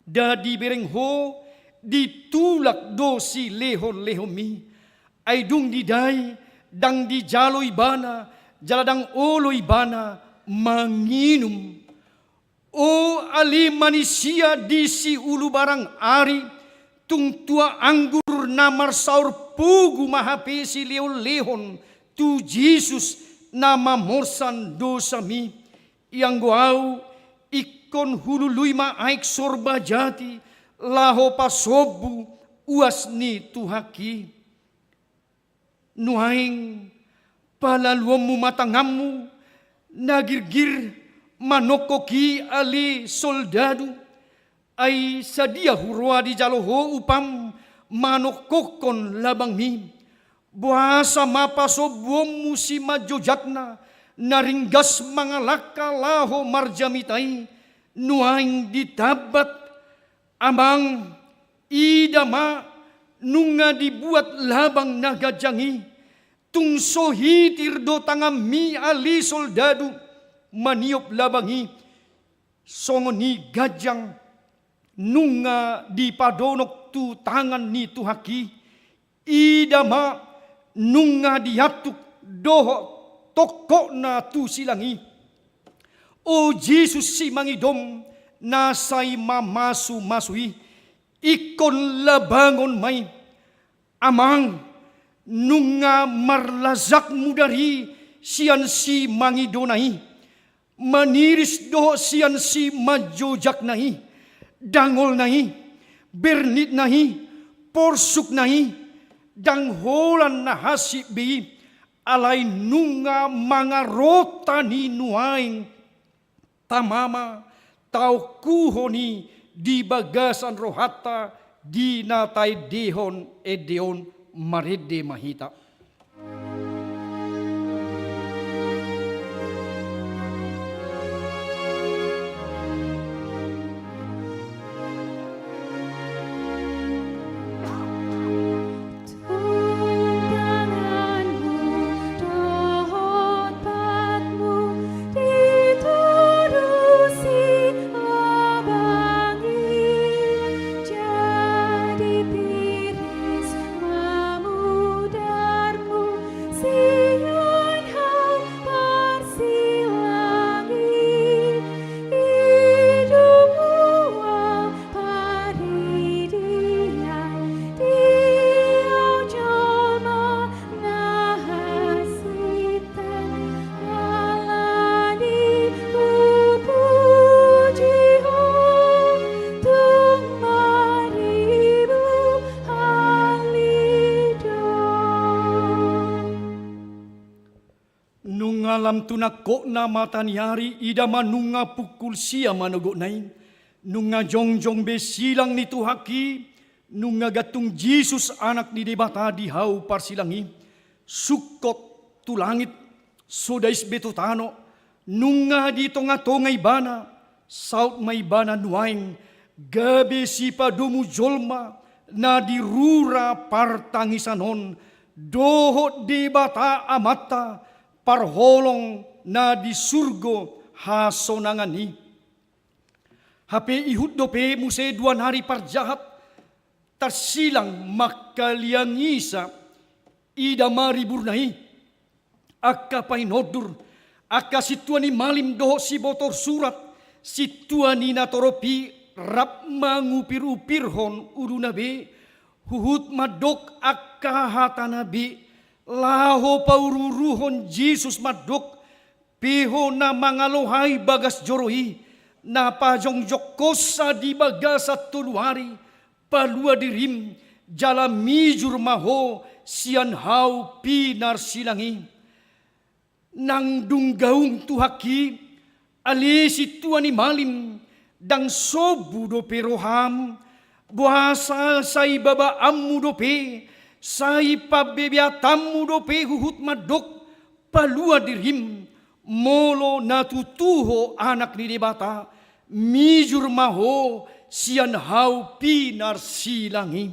Nda dibereng ho, ditulak do silehonlehonmi. Ai dung didai, ndang dijalo ibana, jala ndang olo ibana manginum. O ale manisia di siulubarang ari, tung tua anggur na marsaor pogu ma hape silehonlehon tu Jesus na mamorsan dosami. Ianggo ahu, ingkon hulului ma aek sorba jati, laho pasombu uas ni Tuhanki. Nuaeng palaluonmu ma tanganmu na girgir manongkok i ale soldadu, ai sadia huroa dijalo ho upam manongkokkon labangmi. Boasa ma pasombuonmu simanjojakna, na ringgas mangalangka laho marjamita i, nuaeng ditambat. Amang, ida ma, nunga dibuat labang na ganjang i. Tung so hitir do tanganmi ale soldadu maniop labang i, songon i ganjang nunga dipadonok tu tangan ni Tuhanki. Ida ma, nunga diantuk dohot tongkotna tu silang i. O Jesus simangidom na sai mamasumasu i, ingkon labangon ma i. Amang, nunga marlajak mudar i sian simangidona i, maniris dohot sian simanjojakna i, dangolna i, bernitna i, porsukna i, ndang holan na hansit be i, alai nunga mangarotan i nuaeng. Tama ma, taongkuhon i di bagasan rohanta di na taendehon ende on. Marende ma hita. Nunga lam tu nangkokna mata ni ari, ida ma nunga pukul sia manogotna i. Nunga jongjong be silang ni Tuhanki, nunga gantung Jesus Anak ni Debata di hau parsilang i. Sungkot tu langit, so dais be tu tano, nunga di tongatonga ibana, saut ma ibana nuaeng, gabe sipadomu jolma na di rura partangisan on, dohot Debata Amanta parholong na di surgo hasonangan i. Hape ihut dope muse dua nari parjahat, tarsilang mangkaliangisa, ida ma riburna i. Angka painondur, angka sintua ni malim dohot sibotor surat, sintua ni natorop i rap mangupirupirhon uluna be, huhut mandok angka hatana be, laho pauruuruhon Jesus mandok, peho na mangalohai bagas joro i, na pajongjongkonsa di bagasan tolu ari, palua dirim, jala mijur ma ho sian hau pinarsilang i. Nang dung gaung Tuhanki, ale sintua ni malim, ndang sombu dope roham, boasa sai babaanmu dope, sai pambebeatanmu dope huhut mandok, palua dirim, molo na tutu ho anak ni Debata, mijur ma ho sian hau pinarsilang i.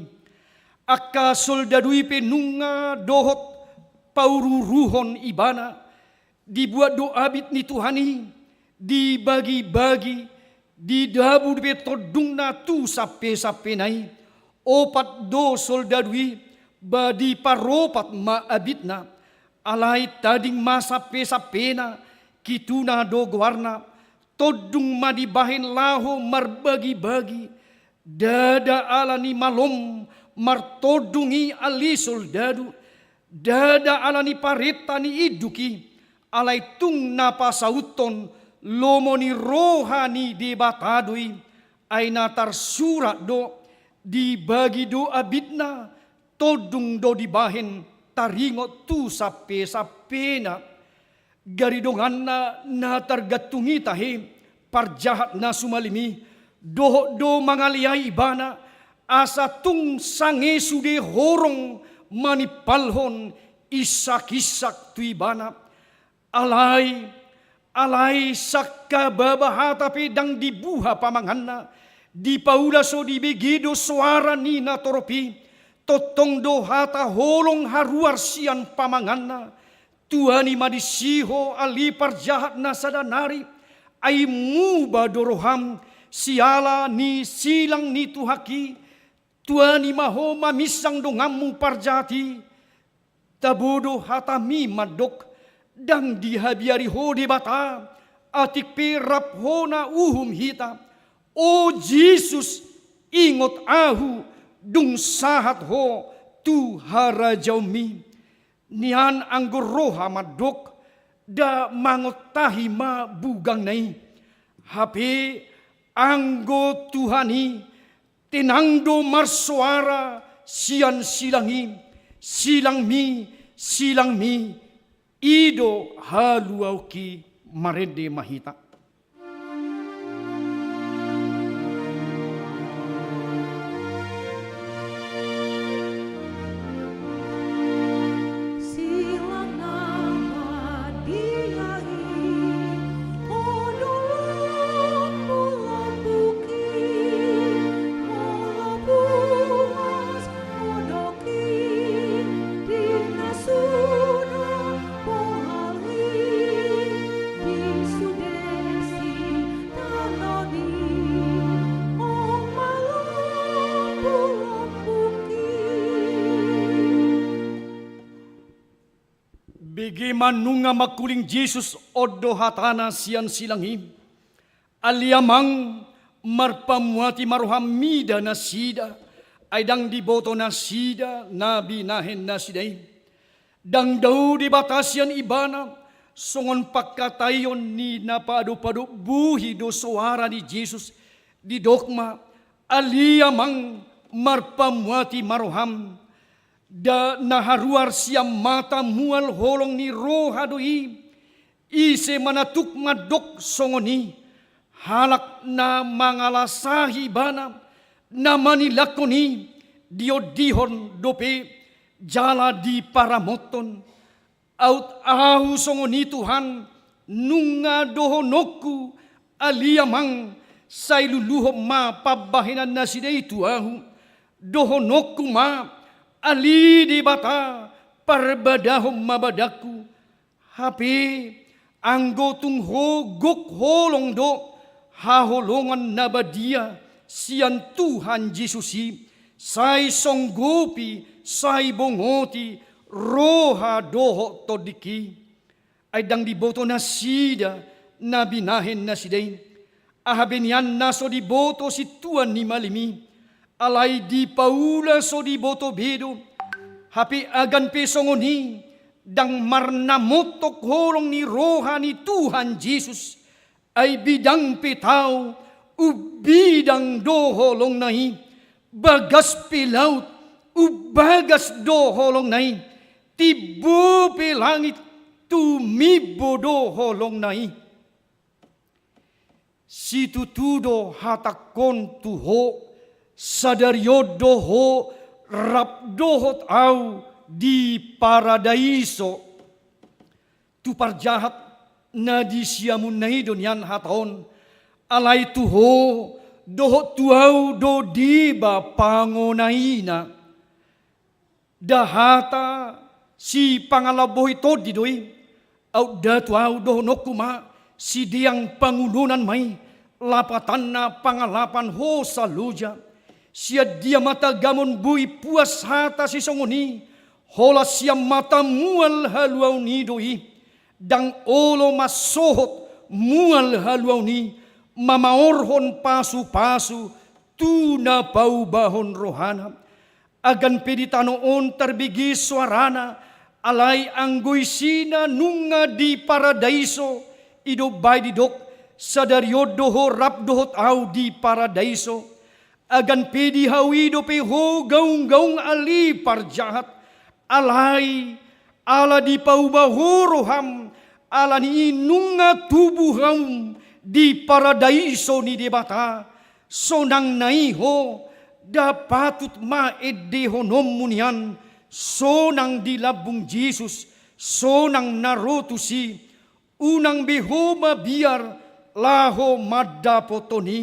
Angka soldadu i pe nunga dohot paururuhon ibana, dibuat do abit ni Tuhan i, dibagibagi, didabu dope tondungna tu sampesampena i. Opat do soldadu i, ba diparopat ma abitna. Alai tading ma sampesampena, Kituna do goarna, tondung ma dibahen laho marbagibagi, ndada ala ni malum martondung i ale soldadu, ndada ala ni parenta ni induk i, alai tung na pasauthon lomo ni roha ni Debata do i, ai na tarsurat do, dibagi do abitna, tondung do dibahen taringot tu sampesampena. Gari donganna na targantung i tahe, parjahat na sumalim i, dohot do mangaleai ibana, asa tung sange sude horong manimpalhon insakinsak tu ibana. Alai, alai sangkababa hata pe ndang dibuha pamanganna, dipaula so dibege do soara ni natorop i, tongtong do hata holong haruar sian pamanganna, Tuani ma disi ho ale parjahat na sada nari, ai muba do roham, siala ni silang ni Tuhanki, tuani ma ho maminsang donganmu parjahat i, tabo do hatami mandok, ndang dihabiari ho Debata, atik pe rap hona uhum hita, o Jesus, ingot ahu, dung sahat ho tu harajaonmi. Nian anggo roha mandok, nda mangontahi ma bugangna i. Hape anggo Tuhan i, tenang do marsoara sian silang i, silangmi, silangmi, i do haluaonki. Marende ma hita. Bege ma nunga mangkuling Jesus, on do hatana sian silang i. Ale Amang, marpamuati ma roham mida nasida, ai ndang diboto nasida na binahen nasida i. Ndang dao Debata sian ibana, songon pangkataion ni na padopadop buhi do soara ni Jesus, didok ma, ale Amang, marpamuati ma roham, nda na haruar sian mata mual holong ni roha do i, ise ma na tuk mandok songon i, halak na mangalasahi ibana, na manilangkon i, diondihon dope, jala diparamothon. Aut ahu songon i Tuhan, nunga dohononku, ale Amang, sai luluhon ma pambahenan nasida i tu ahu, dohononku ma, ale Debata, parbadahon ma badanku, Hape, anggo tung ho gok holong do haholongan na badia sian Tuhan Jesus i, sai songgopi, sai bongoti roha dohot tondingki. Ai ndang diboto nasida na binahen nasida i. Aha be nian na so diboto sintua ni malim i, alai dipaula so diboto be do. Hape agan pe songon i, ndang marnamontok holong ni roha ni Tuhan Jesus, Ai bidang pe tao, umbidang do holongna i, bagas pe laut, umbagas do holongna i, timbo pe langit, tumimbo do holongna i. Situtu do hatangkon tu ho, sadari on do ho rap dohot ahu di paradaiso. Tu parjahat na di siamunna i do nian hata on, alai tu ho dohot tu ahu do deba pangonaina. Nda hata sipangalambohi tondi do i, aut nda tu ahu dohononku ma, sideang pangulonan ma i, lapatanna pangalapan hosa loja. Sian dia ma tagamon boi puas hata sisongon i, holan sian mata mual haluaon i do i, ndang olo mansohot mual haluaon i, mamaorhon pasupasu tu na paubahon rohana. Agan pe di tano on tarbege soarana, alai anggo isina nunga di paradaiso, i do umbahen didok, sadari on do ho rap dohot ahu di paradaiso. Agan pe di hau i dope ho gaunggaung ale parjahat, alai ala dipauba ho roham, ala ni i nunga tubu hamu di paradaiso ni Debata. Sonang na i ho, nda patut ma endehononmu nian, sonang di lambung Jesus, sonang na ro tusi. Unang be ho mabiar laho mandapothon i.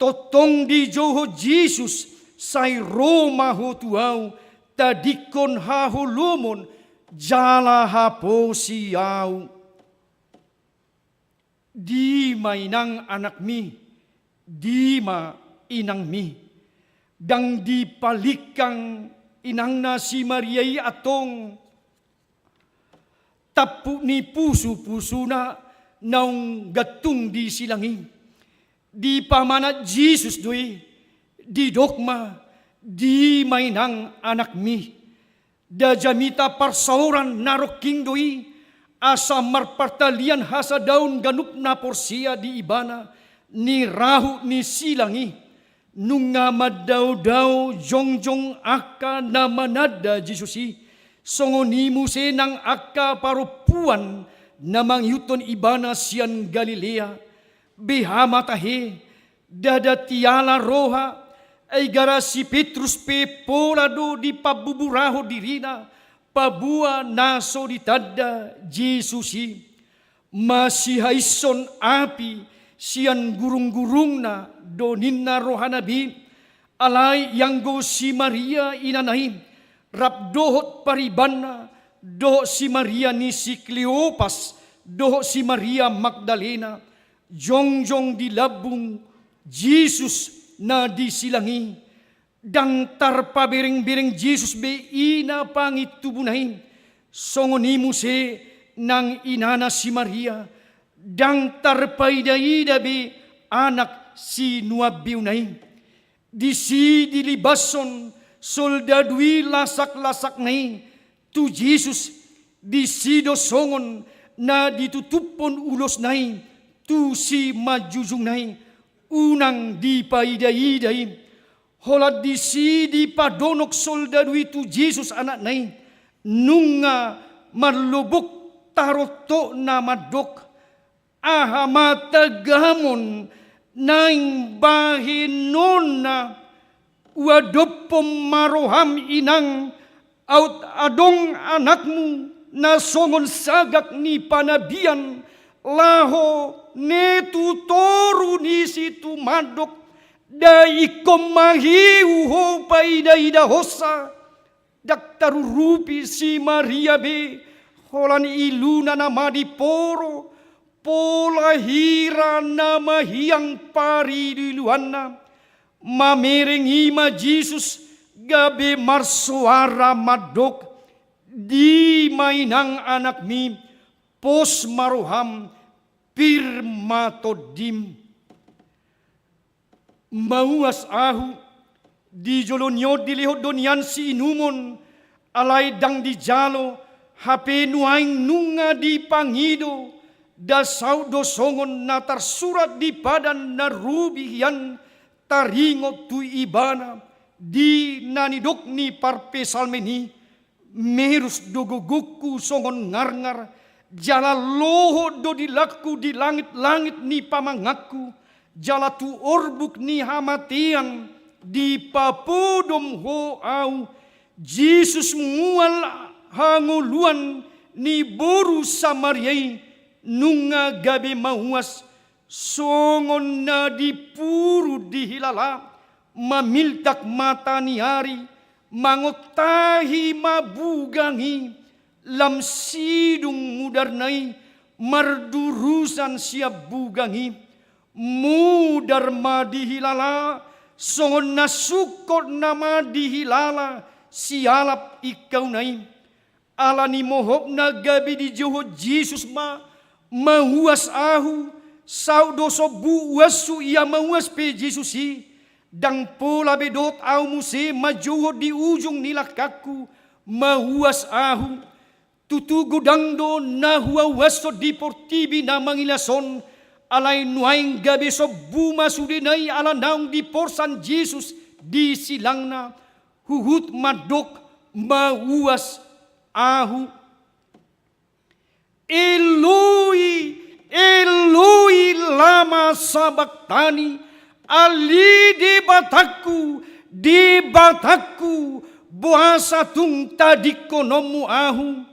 Tongtong dijou ho Jesus, sai ro ma ho tu ahu, tadingkon haholomon jala haposiaon. Dima inang anakmi, dima inangmi. Ndang dipalingkang inangna si Maria i antong tampuk ni pusupusuna naung gantung di silang i. Dipamanat Jesus do i, didok ma, dima inang anakmi. Nda jamita parsaoran na rongking do i, asa marpartalian hasadaon ganup na porsea di ibana, ni rahut ni silang i. Nunga mandaodao jongjong angka na mananda Jesus i, songon i muse nang angka parompuan na mangihuthon ibana sian Galilea. Beha ma tahe, ndada tiala roha, ai gara si Petrus pe pola do dipambuburahon dirina, paboa na so ditanda Jesus i. Masihaishon api sian gurunggurungna do ninna rohana be, alai ianggo si Maria inana i, rap dohot paribanna, dohot si Maria ni si Kleopas, dohot si Maria Magdalena, jongjong di lambung Jesus na di silang i, ndang tarpaberengbereng Jesus be ina pangintubuna i, songon i muse nang inana si Maria, ndang tarpaidaida be anak sinuambeuna i. Disi dilibashon soldadu i lasaklasak na i tu Jesus, disi do songon na ditutuphon ulos na i tu simanjujung na i, unang dipaidaida i. Holan disi dipadonok soldadu i tu Jesus anakna i, nunga marlobuk tarontokna mandok, aha ma tagamon naeng bahenonna? Uadophon ma roham inang, aut adong anakmu na songon sagak ni panabian, laho ne tu toru ni situmandok, da ingkon mahiu ho paidaidahonsa. Ndang tarurupi si Maria be, holan iluna nama diporo, pola hira na mahiang pariluiluanna. Mamereng i ma Jesus, gabe marsoara mandok, dima inang anakmi, pos ma roham, pir ma tondim. Mauas ahu, di jolo ni on dilehon do nian siinumon, alai ndang dijalo, hape nuaeng nunga dipangido, Nda saut do songon na tarsurat di padan na robi hian taringot tu ibana, di na nidok ni parpsalmen i: Merus do gogongku songon ngarngar, jala lohot do dilangku di langit-langit ni pamanganku, jala tu orbuk ni hamatean dipapodom Ho ahu. Jesus, mual hangoluan ni boru Samaria i, nunga gabe mauas, songon na dipurut dihilala, mamiltak mata ni ari, mangontahi ma bugang i, lam sidung mudarna i, mardurusan sian bugang i. Mudar ma dihilala, songon na sungkot na mandihilala sialap ingkauna i. Ala ni mohopna gabe dijouhon Jesus ma mauas ahu, saut do sombu uashu ia mauas pe Jesus i. Ndang pola be dohot ahu muse manjouhon di ujung ni langkangku mauas ahu. Tutu godang do na huauashon di portibi na mangilas on, alai nuaeng gabe sombu ma sudena i ala naung diporsan Jesus di silangna, huhut mandok mauas ahu. Eloi, Eloi, lama sabaktani, ale Debatangku, Debatangku, boasa tung tadingkononmu ahu?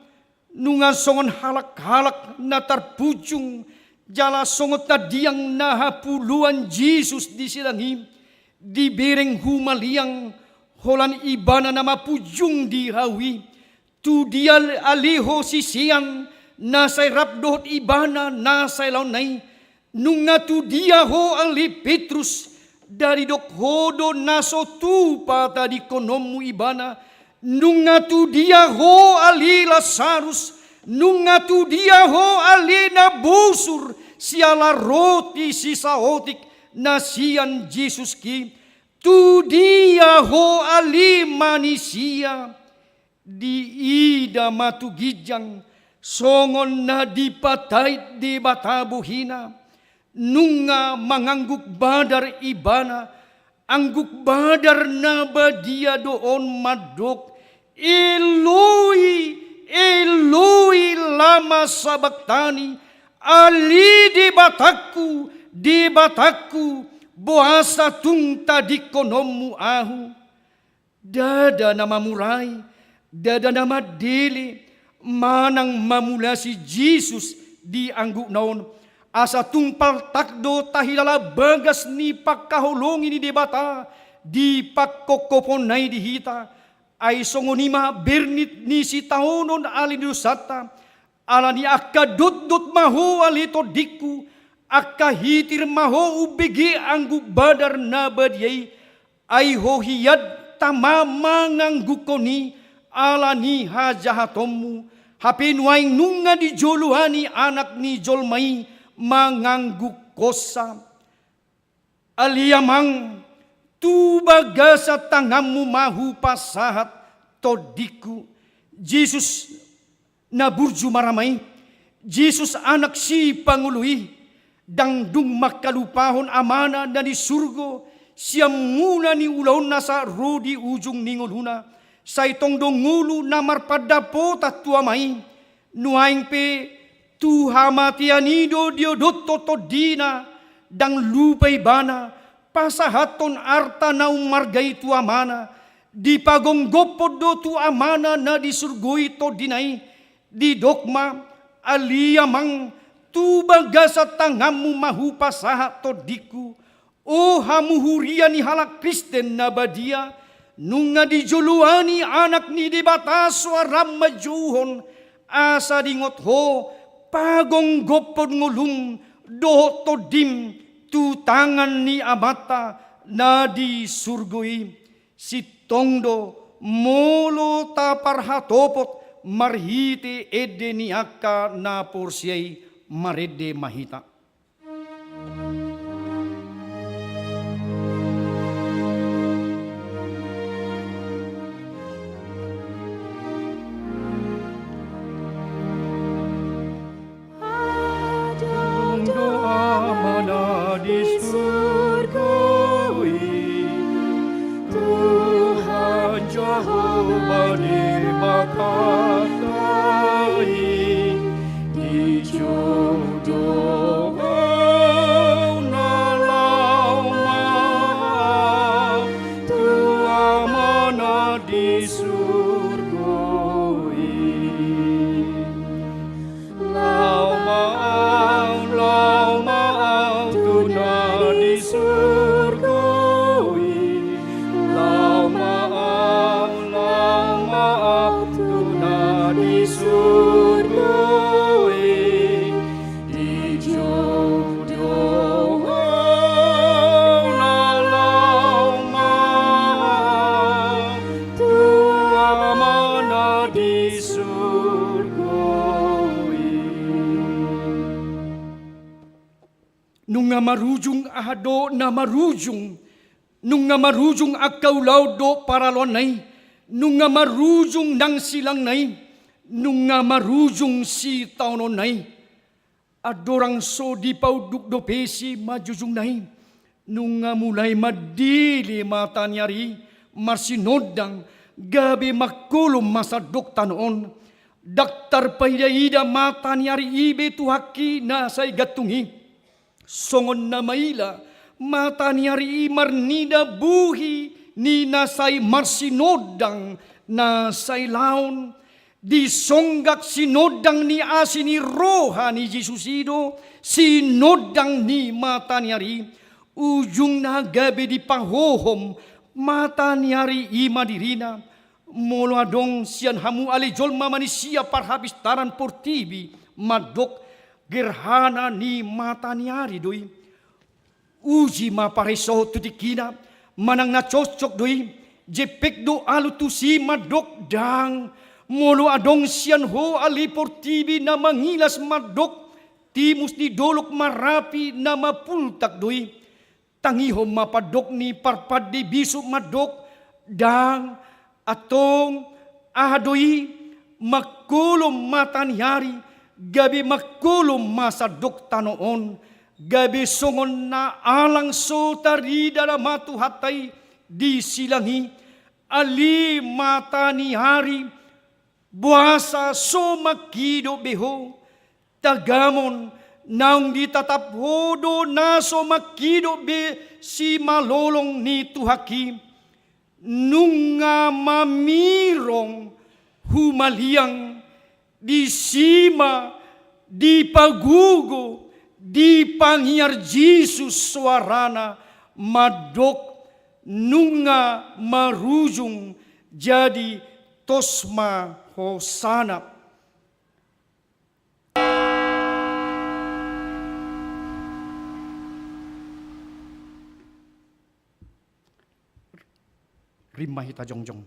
Nunga songon halak-halak na tarpunjung, jala songon tandiang na hapuluan Jesus di silang i, dibereng humaliang, holan ibana na mapunjung di hau i. Tudia ale ho sisean na sai rap dohot ibana na sai laonna i? Nunga tudia ho ale Petrus, nda didok ho do na so tupa tadingkononmu ibana? Nunga tudia ho ale Lasarus? Nunga tudia ho ale na bosur siala roti sisaotik na sian Jesus i? Tudia ho ale manisia? Diida ma tu ginjang, songon na dipatait Debata bohina, nunga mangangguk badar ibana. Angguk badar na badia do on mandok: Eloi, Eloi, lama sabaktani, ale Debatangku, Debatangku, boasa tung tadingkononmu ahu? Ndada na mamurai, ndada na mandele, manang mamulasi Jesus di anggukna on, asa tung paltak do tahilala bagas ni pangkaholongi ni Debata di pangkopkoponna i di hita. Ai songon i ma bernit ni sitaonon ale ni dosanta. Ala ni angka dotdot ma ho ale tondingku, angka hitir ma ho umbege angguk badar na badia i. Ai ho hian tama manganggukkon i ala ni hajahatonmu, hape nuaeng nunga dijoloani Anak ni jolma i manganggukkonsa. Ale Amang, tu bagasan tanganmu ma hupasahat tondingku. Jesus na burju marama i, Jesus Anak Sipangolu i, ndang dung mangkalupahon Amana na di surgo sian mula ni ulaonna sahat ro di ujung ni ngoluna. Sai tong do ngolu na marpandapotan tu Ama i. Nuaeng pe tu hamatean i do diodothon tondina, ndang lupa ibana pasahathon arta na ummarga i tu Amana. Dipagomgophon do tu Amana na di surgo i tondina i. Didok ma: Ale Amang, tu bagasan tanganmu ma hupasahat tondingku. O hamu huria ni halak Kristen na badia, nunga dijoloani Anak ni Debata soara manjouhon, asa diingot ho pagomgophon ngolum dohot tondim tu tangan ni Amanta na di surgo i. Sintong do molo taparhatopot marhite ende ni angka na porsea i. Marende ma hita. Di surgo i, dijou do au na laho ma tu Amana di surgo i. Nunga marujung aha do na marujung, nunga marujung angka ulaon dohot paraloanna i, nunga marujung nang silangna i, nunga marujung sitaononna i. Andorang so dipaunduk dope simanjujungna i, nunga mulai mandele mata ni ari i, marsinondang, gabe mangkolom ma sandok tano on. Ndang tarpaida-ida mata ni ari i be tu haki na sai gantung i. Songon na maila mata ni ari i marnida buhi ni na sai marsinondang na sai laon, disonggak sinondang ni asi ni roha ni Jesus i do sinondang ni mata ni ari i. Ujungna gabe dipahohom mata ni ari i ma dirina. Molo adong sian hamu ale jolma manisia parhapistaran portibi mandok gerhana ni mata ni ari do i, uji ma pareso tu tingkina manang na cocok do i, jempek do alu tusi mandok ndang. Molo adong sian ho ale portibi na mangilas mandok timus ni dolok Marapi na mapultak do i, tangihon ma pandok ni parpande bisuk mandok ndang. Antong aha do i, mangkolom mata ni ari, gabe mangkolom ma sandok tano on, gabe songon na alang so tarida nama Tuhanta i di silang i. Ale mata ni ari, boasa so mangkidop be ho? Tagamon naung ditatap ho do na so mangkidop be simalolong ni Tuhanta i. Nunga mamirong humaliang, disi ma dipagogo, dipangiar Jesus soarana mandok, nunga marujung, jadi tos ma hosana. Rima hita jongjong.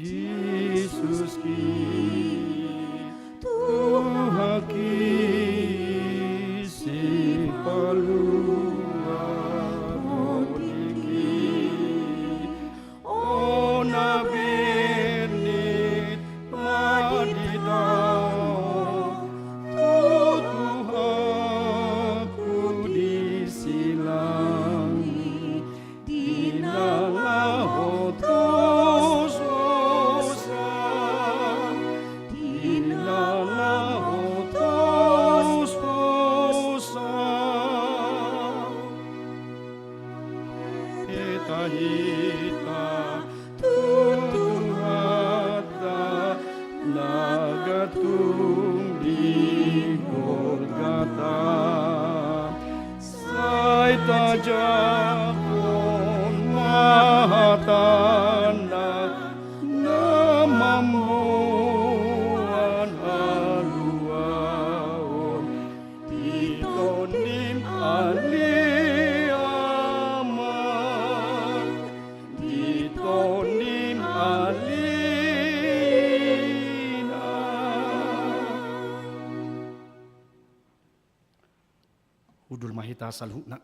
Jesus ki, Tuhan ki, sipalua tingki, ona bennit ma ditaon tu Tuhanku di silang i. Di na laho tos hosa, na gantung di Golgata. Sai tajangkon ma hatana na mamboan haluaon. Di tondi ni Ama, di tondi ni Ama. Hundul ma hita saluhutna.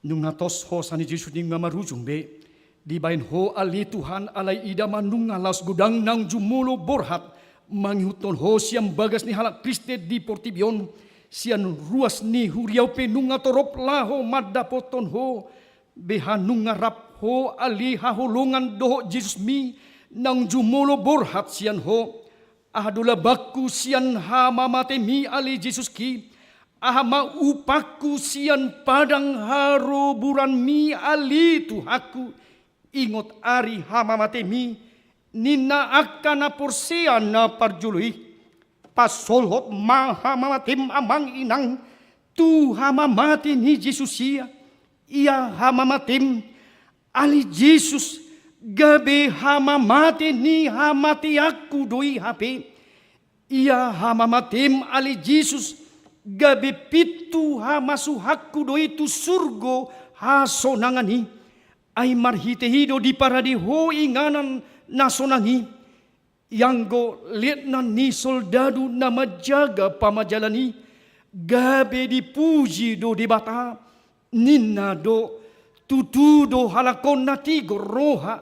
Nunga tos hosa ni Jesus, nunga marujung be. Dibahen Ho ale Tuhan, alai ida ma nunga laos godang naung jumolo borhat mangihuthon Ho sian bagas ni halak Kristen di portibi on. Sian ruas ni huriaon pe nunga torop laho mandapothon Ho. Beha nunga rap Ho ale haholongan dohot Jesusmi naung jumolo borhat sian Ho. Aha do labangku sian hamamatenMi ale Jesuski? Aha ma upangku sian padang haroburanMi ale Tuhanku? Ingot ari hamamatenMi, ninna angka na porsea na parjolo i. Pasolhot ma hamamatem amang inang tu hamamate ni Jesus ia. Ia hamamatem ale Jesus, gabe hamamate ni hamateanku do i hape. Ia hamamatem ale Jesus, gabe pintu hamasuhanku do i tu surgo hasonangan i. Ai marhite i do diparade Ho inganan na sonang i. Ianggo letnan ni soldadu na manjaga pamajalan i, gabe dipuji do Debata, ninna do, tutu do halak on na tigor roha.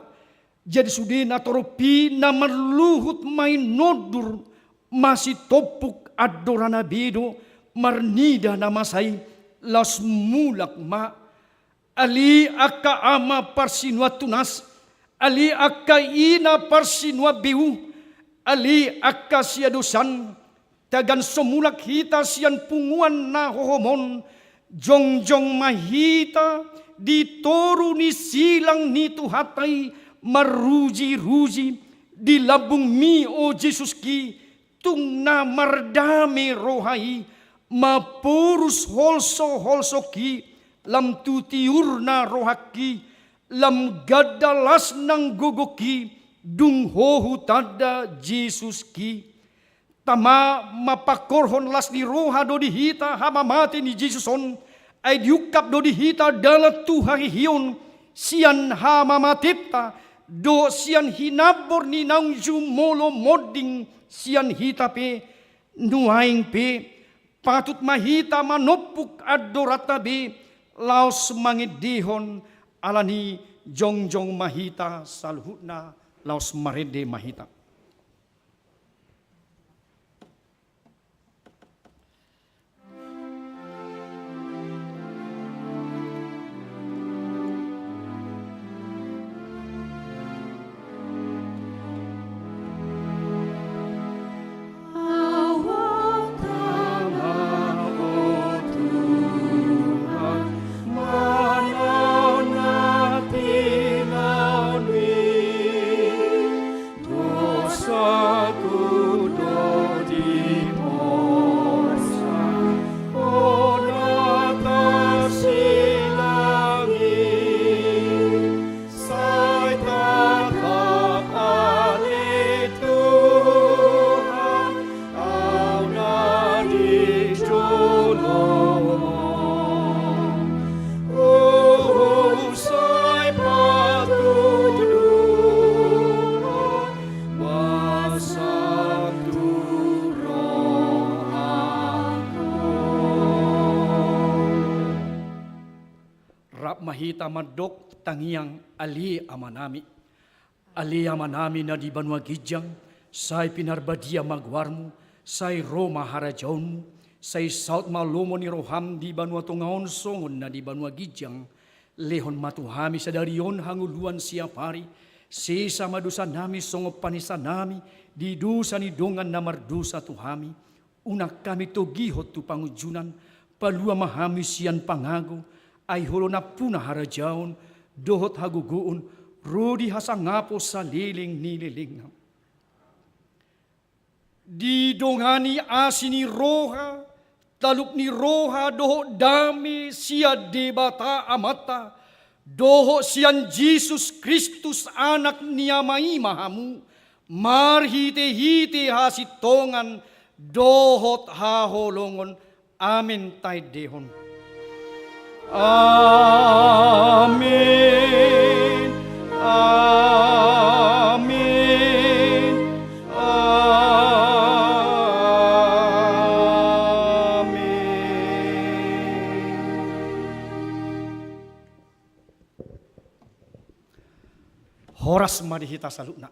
Jadi sude na torop i na marluhut ma i nondur, masitompuk andorana be do, marnida na masa i, laos mulak ma. Ale angka ama parsinuan tunas, ale angka ina parsinuan beu, ale angka siadosan, tagan so mulak hita sian punguan na hohom on, jongjong ma hita di toru ni silang ni Tuhanta i marrujiruji di lambungMi, o Jesuski, tung na mardame roha i, maporus holsoholsoki, lam tu tiurna rohangki, lam ganda las nang gogongki, dung Ho hutanda Jesuski. Tama mampanghorhon las ni roha do di hita hamamate ni Jesus on, ai diungkap do di hita dalan tu haheheon, sian hamamatenta, dohot sian hinambor ni naung jumolo monding sian hita pe. Nuaeng pe, patut ma hita manompuk andoranta be, laos mangendehon, alani jongjong ma hita saluhutna, laos marende ma hita. Rap ma hita mandok tangiang. Ale Amanami. Ale Amanami na di banua ginjang, sai pinarbadia ma goarMu, sai ro ma harajaonMu, sai saut ma lomo ni rohaM di banua tonga on songon na di banua ginjang. Lehon ma tu hami sadari on hangoluan siapari, sesa ma dosanami songon panesanami di dosa ni dongan na mardosa tu hami. Unang hami togihon tu pangunjunan, palua ma hami sian pangago, ai Ho do nampuna harajaon, dohot hagogoon, ro di hasangapon saleleng ni lelengna. Didongani asi ni roha, talup ni roha dohot dame sian Debata Amanta, dohot sian Jesus Kristus Anak ni Ama i ma hamu, marhitehite hasintongan dohot haholongon. Amen, taendehon. Amen, amen, amen. Horas ma di hita saluhutna.